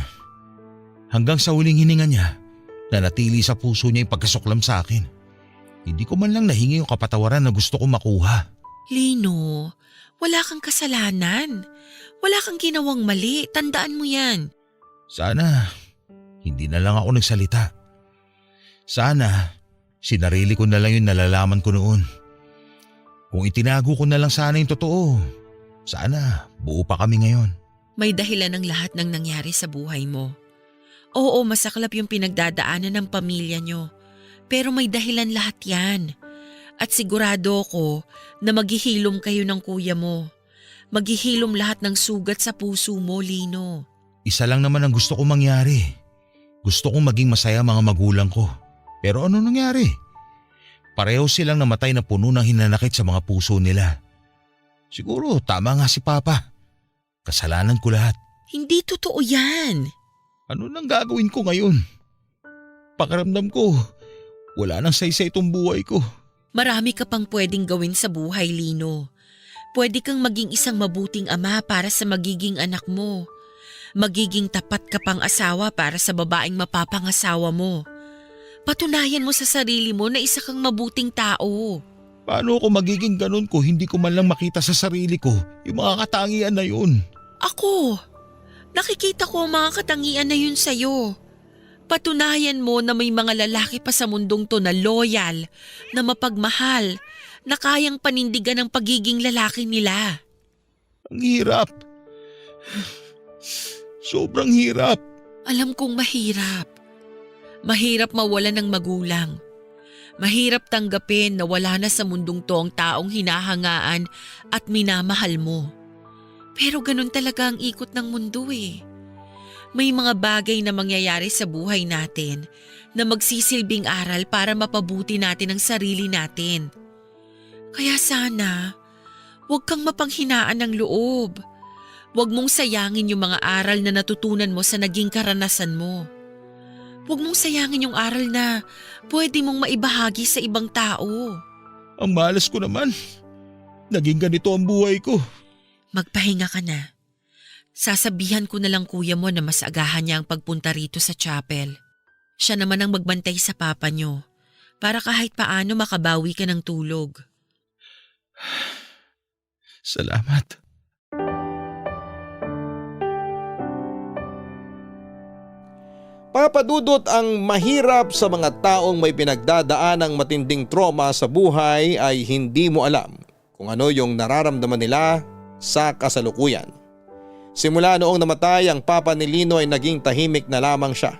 Hanggang sa huling hininga niya, nanatili sa puso niya yung pagkasuklam sa akin. Hindi ko man lang nahingi yung kapatawaran na gusto ko makuha. Lino, wala kang kasalanan. Wala kang ginawang mali. Tandaan mo yan. Sana hindi na lang ako nagsalita. Sana sinarili ko na lang yung nalalaman ko noon. Kung itinago ko na lang sana yung totoo, sana buo pa kami ngayon. May dahilan ng lahat ng nangyari sa buhay mo. Oo, masaklap yung pinagdadaanan ng pamilya nyo. Pero may dahilan lahat yan. At sigurado ko na maghihilom kayo ng kuya mo. Maghihilom lahat ng sugat sa puso mo, Lino. Isa lang naman ang gusto kong mangyari. Gusto kong maging masaya mga magulang ko. Pero ano nangyari? Pareho silang namatay na puno ng hinanakit sa mga puso nila. Siguro tama nga si Papa. Kasalanan ko lahat. Hindi totoo yan. Ano nang gagawin ko ngayon? Pakiramdam ko, wala nang saysay itong buhay ko. Marami ka pang pwedeng gawin sa buhay, Lino. Pwede kang maging isang mabuting ama para sa magiging anak mo. Magiging tapat ka pang asawa para sa babaeng mapapangasawa mo. Patunayan mo sa sarili mo na isa kang mabuting tao. Paano ako magiging ganun ko hindi ko man lang makita sa sarili ko yung mga katangian na yun? Ako, nakikita ko ang mga katangian na yun sa'yo. Patunayan mo na may mga lalaki pa sa mundong to na loyal, na mapagmahal, na kayang panindigan ang pagiging lalaki nila. Ang hirap. Sobrang hirap. Alam kong mahirap. Mahirap mawala ng magulang. Mahirap tanggapin na wala na sa mundong to ang taong hinahangaan at minamahal mo. Pero ganun talaga ang ikot ng mundo eh. May mga bagay na mangyayari sa buhay natin na magsisilbing aral para mapabuti natin ang sarili natin. Kaya sana, huwag kang mapanghinaan ng loob. Huwag mong sayangin yung mga aral na natutunan mo sa naging karanasan mo. Huwag mong sayangin yung aral na pwede mong maibahagi sa ibang tao. Ang malas ko naman. Naging ganito ang buhay ko. Magpahinga ka na. Sasabihan ko na lang kuya mo na mas agahan niya ang pagpunta rito sa chapel. Siya naman ang magbantay sa papa niyo para kahit paano makabawi ka ng tulog. Salamat. Papadudot ang mahirap sa mga taong may pinagdadaan ng matinding trauma sa buhay ay hindi mo alam kung ano yung nararamdaman nila sa kasalukuyan. Simula noong namatay ang papa ni Lino ay naging tahimik na lamang siya.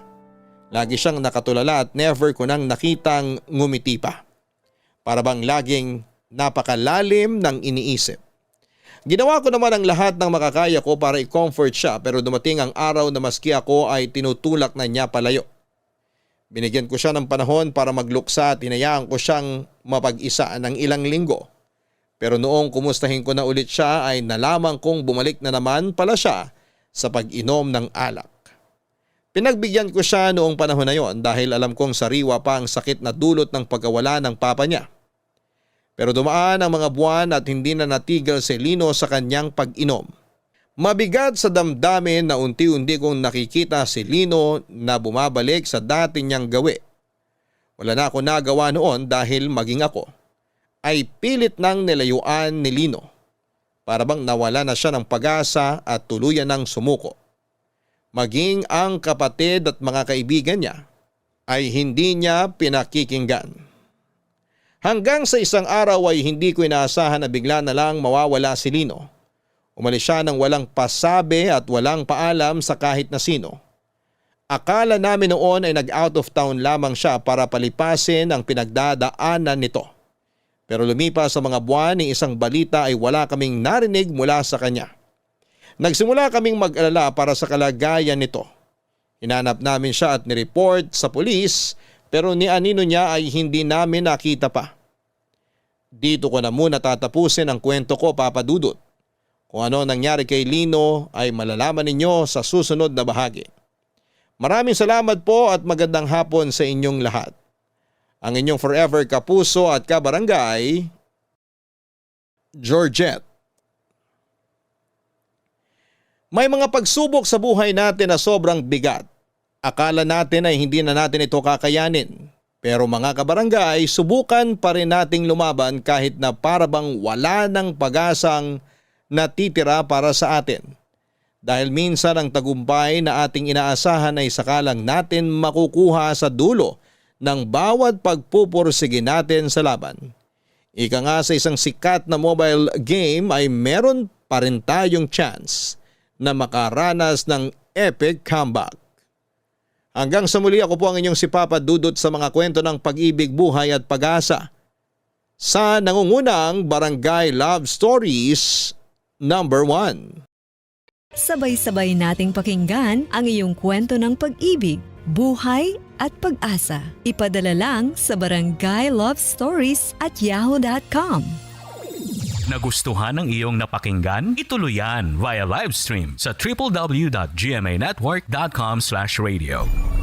Lagi siyang nakatulala at never ko nang nakitang ngumiti pa. Para bang laging napakalalim ng iniisip. Ginawa ko naman ang lahat ng makakaya ko para i-comfort siya pero dumating ang araw na maski ako ay tinutulak na niya palayo. Binigyan ko siya ng panahon para magluksa at hinayaan ko siyang mapag-isa ng ilang linggo. Pero noong kumustahin ko na ulit siya ay nalaman kong bumalik na naman pala siya sa pag-inom ng alak. Pinagbigyan ko siya noong panahon na yon dahil alam kong sariwa pa ang sakit na dulot ng pagkawala ng papa niya. Pero dumaan ang mga buwan at hindi na natigil si Lino sa kanyang pag-inom. Mabigat sa damdamin na unti-unti kong nakikita si Lino na bumabalik sa dati niyang gawi. Wala na ako nagawa noon dahil maging ako ay pilit nang nilayuan ni Lino. Para bang nawala na siya ng pag-asa at tuluyan ng sumuko. Maging ang kapatid at mga kaibigan niya ay hindi niya pinakikinggan. Hanggang sa isang araw ay hindi ko inaasahan na bigla na lang mawawala si Lino. Umalis siya ng walang pasabi at walang paalam sa kahit na sino. Akala namin noon ay nag-out of town lamang siya para palipasin ang pinagdadaanan nito. Pero lumipas sa mga buwan ng isang balita ay wala kaming narinig mula sa kanya. Nagsimula kaming mag-alala para sa kalagayan nito. Hinanap namin siya at nireport sa pulis pero ni anino niya ay hindi namin nakita pa. Dito ko na muna tatapusin ang kwento ko, Papa Dudut. Kung ano nangyari kay Lino ay malalaman ninyo sa susunod na bahagi. Maraming salamat po at magandang hapon sa inyong lahat. Ang inyong forever kapuso at kabarangay, Georgette. May mga pagsubok sa buhay natin na sobrang bigat. Akala natin ay hindi na natin ito kakayanin. Pero mga kabarangay, subukan pa rin nating lumaban kahit na parabang wala ng pag-asang natitira para sa atin. Dahil minsan ang tagumpay na ating inaasahan ay sakalang natin makukuha sa dulo ng bawat pagpupursige natin sa laban. Ika nga sa isang sikat na mobile game ay meron pa rin tayong chance na makaranas ng epic comeback. Hanggang sa muli, ako po ang inyong si Papa Dudut sa mga kwento ng pag-ibig, buhay at pag-asa sa nangungunang Barangay Love Stories number 1. Sabay-sabay nating pakinggan ang iyong kwento ng pag-ibig, buhay at pag-asa. Ipadala lang sa barangaylovestories@yahoo.com. Nagustuhan ng iyong napakinggan? Ituloy yan via live stream sa www.gmanetwork.com/radio.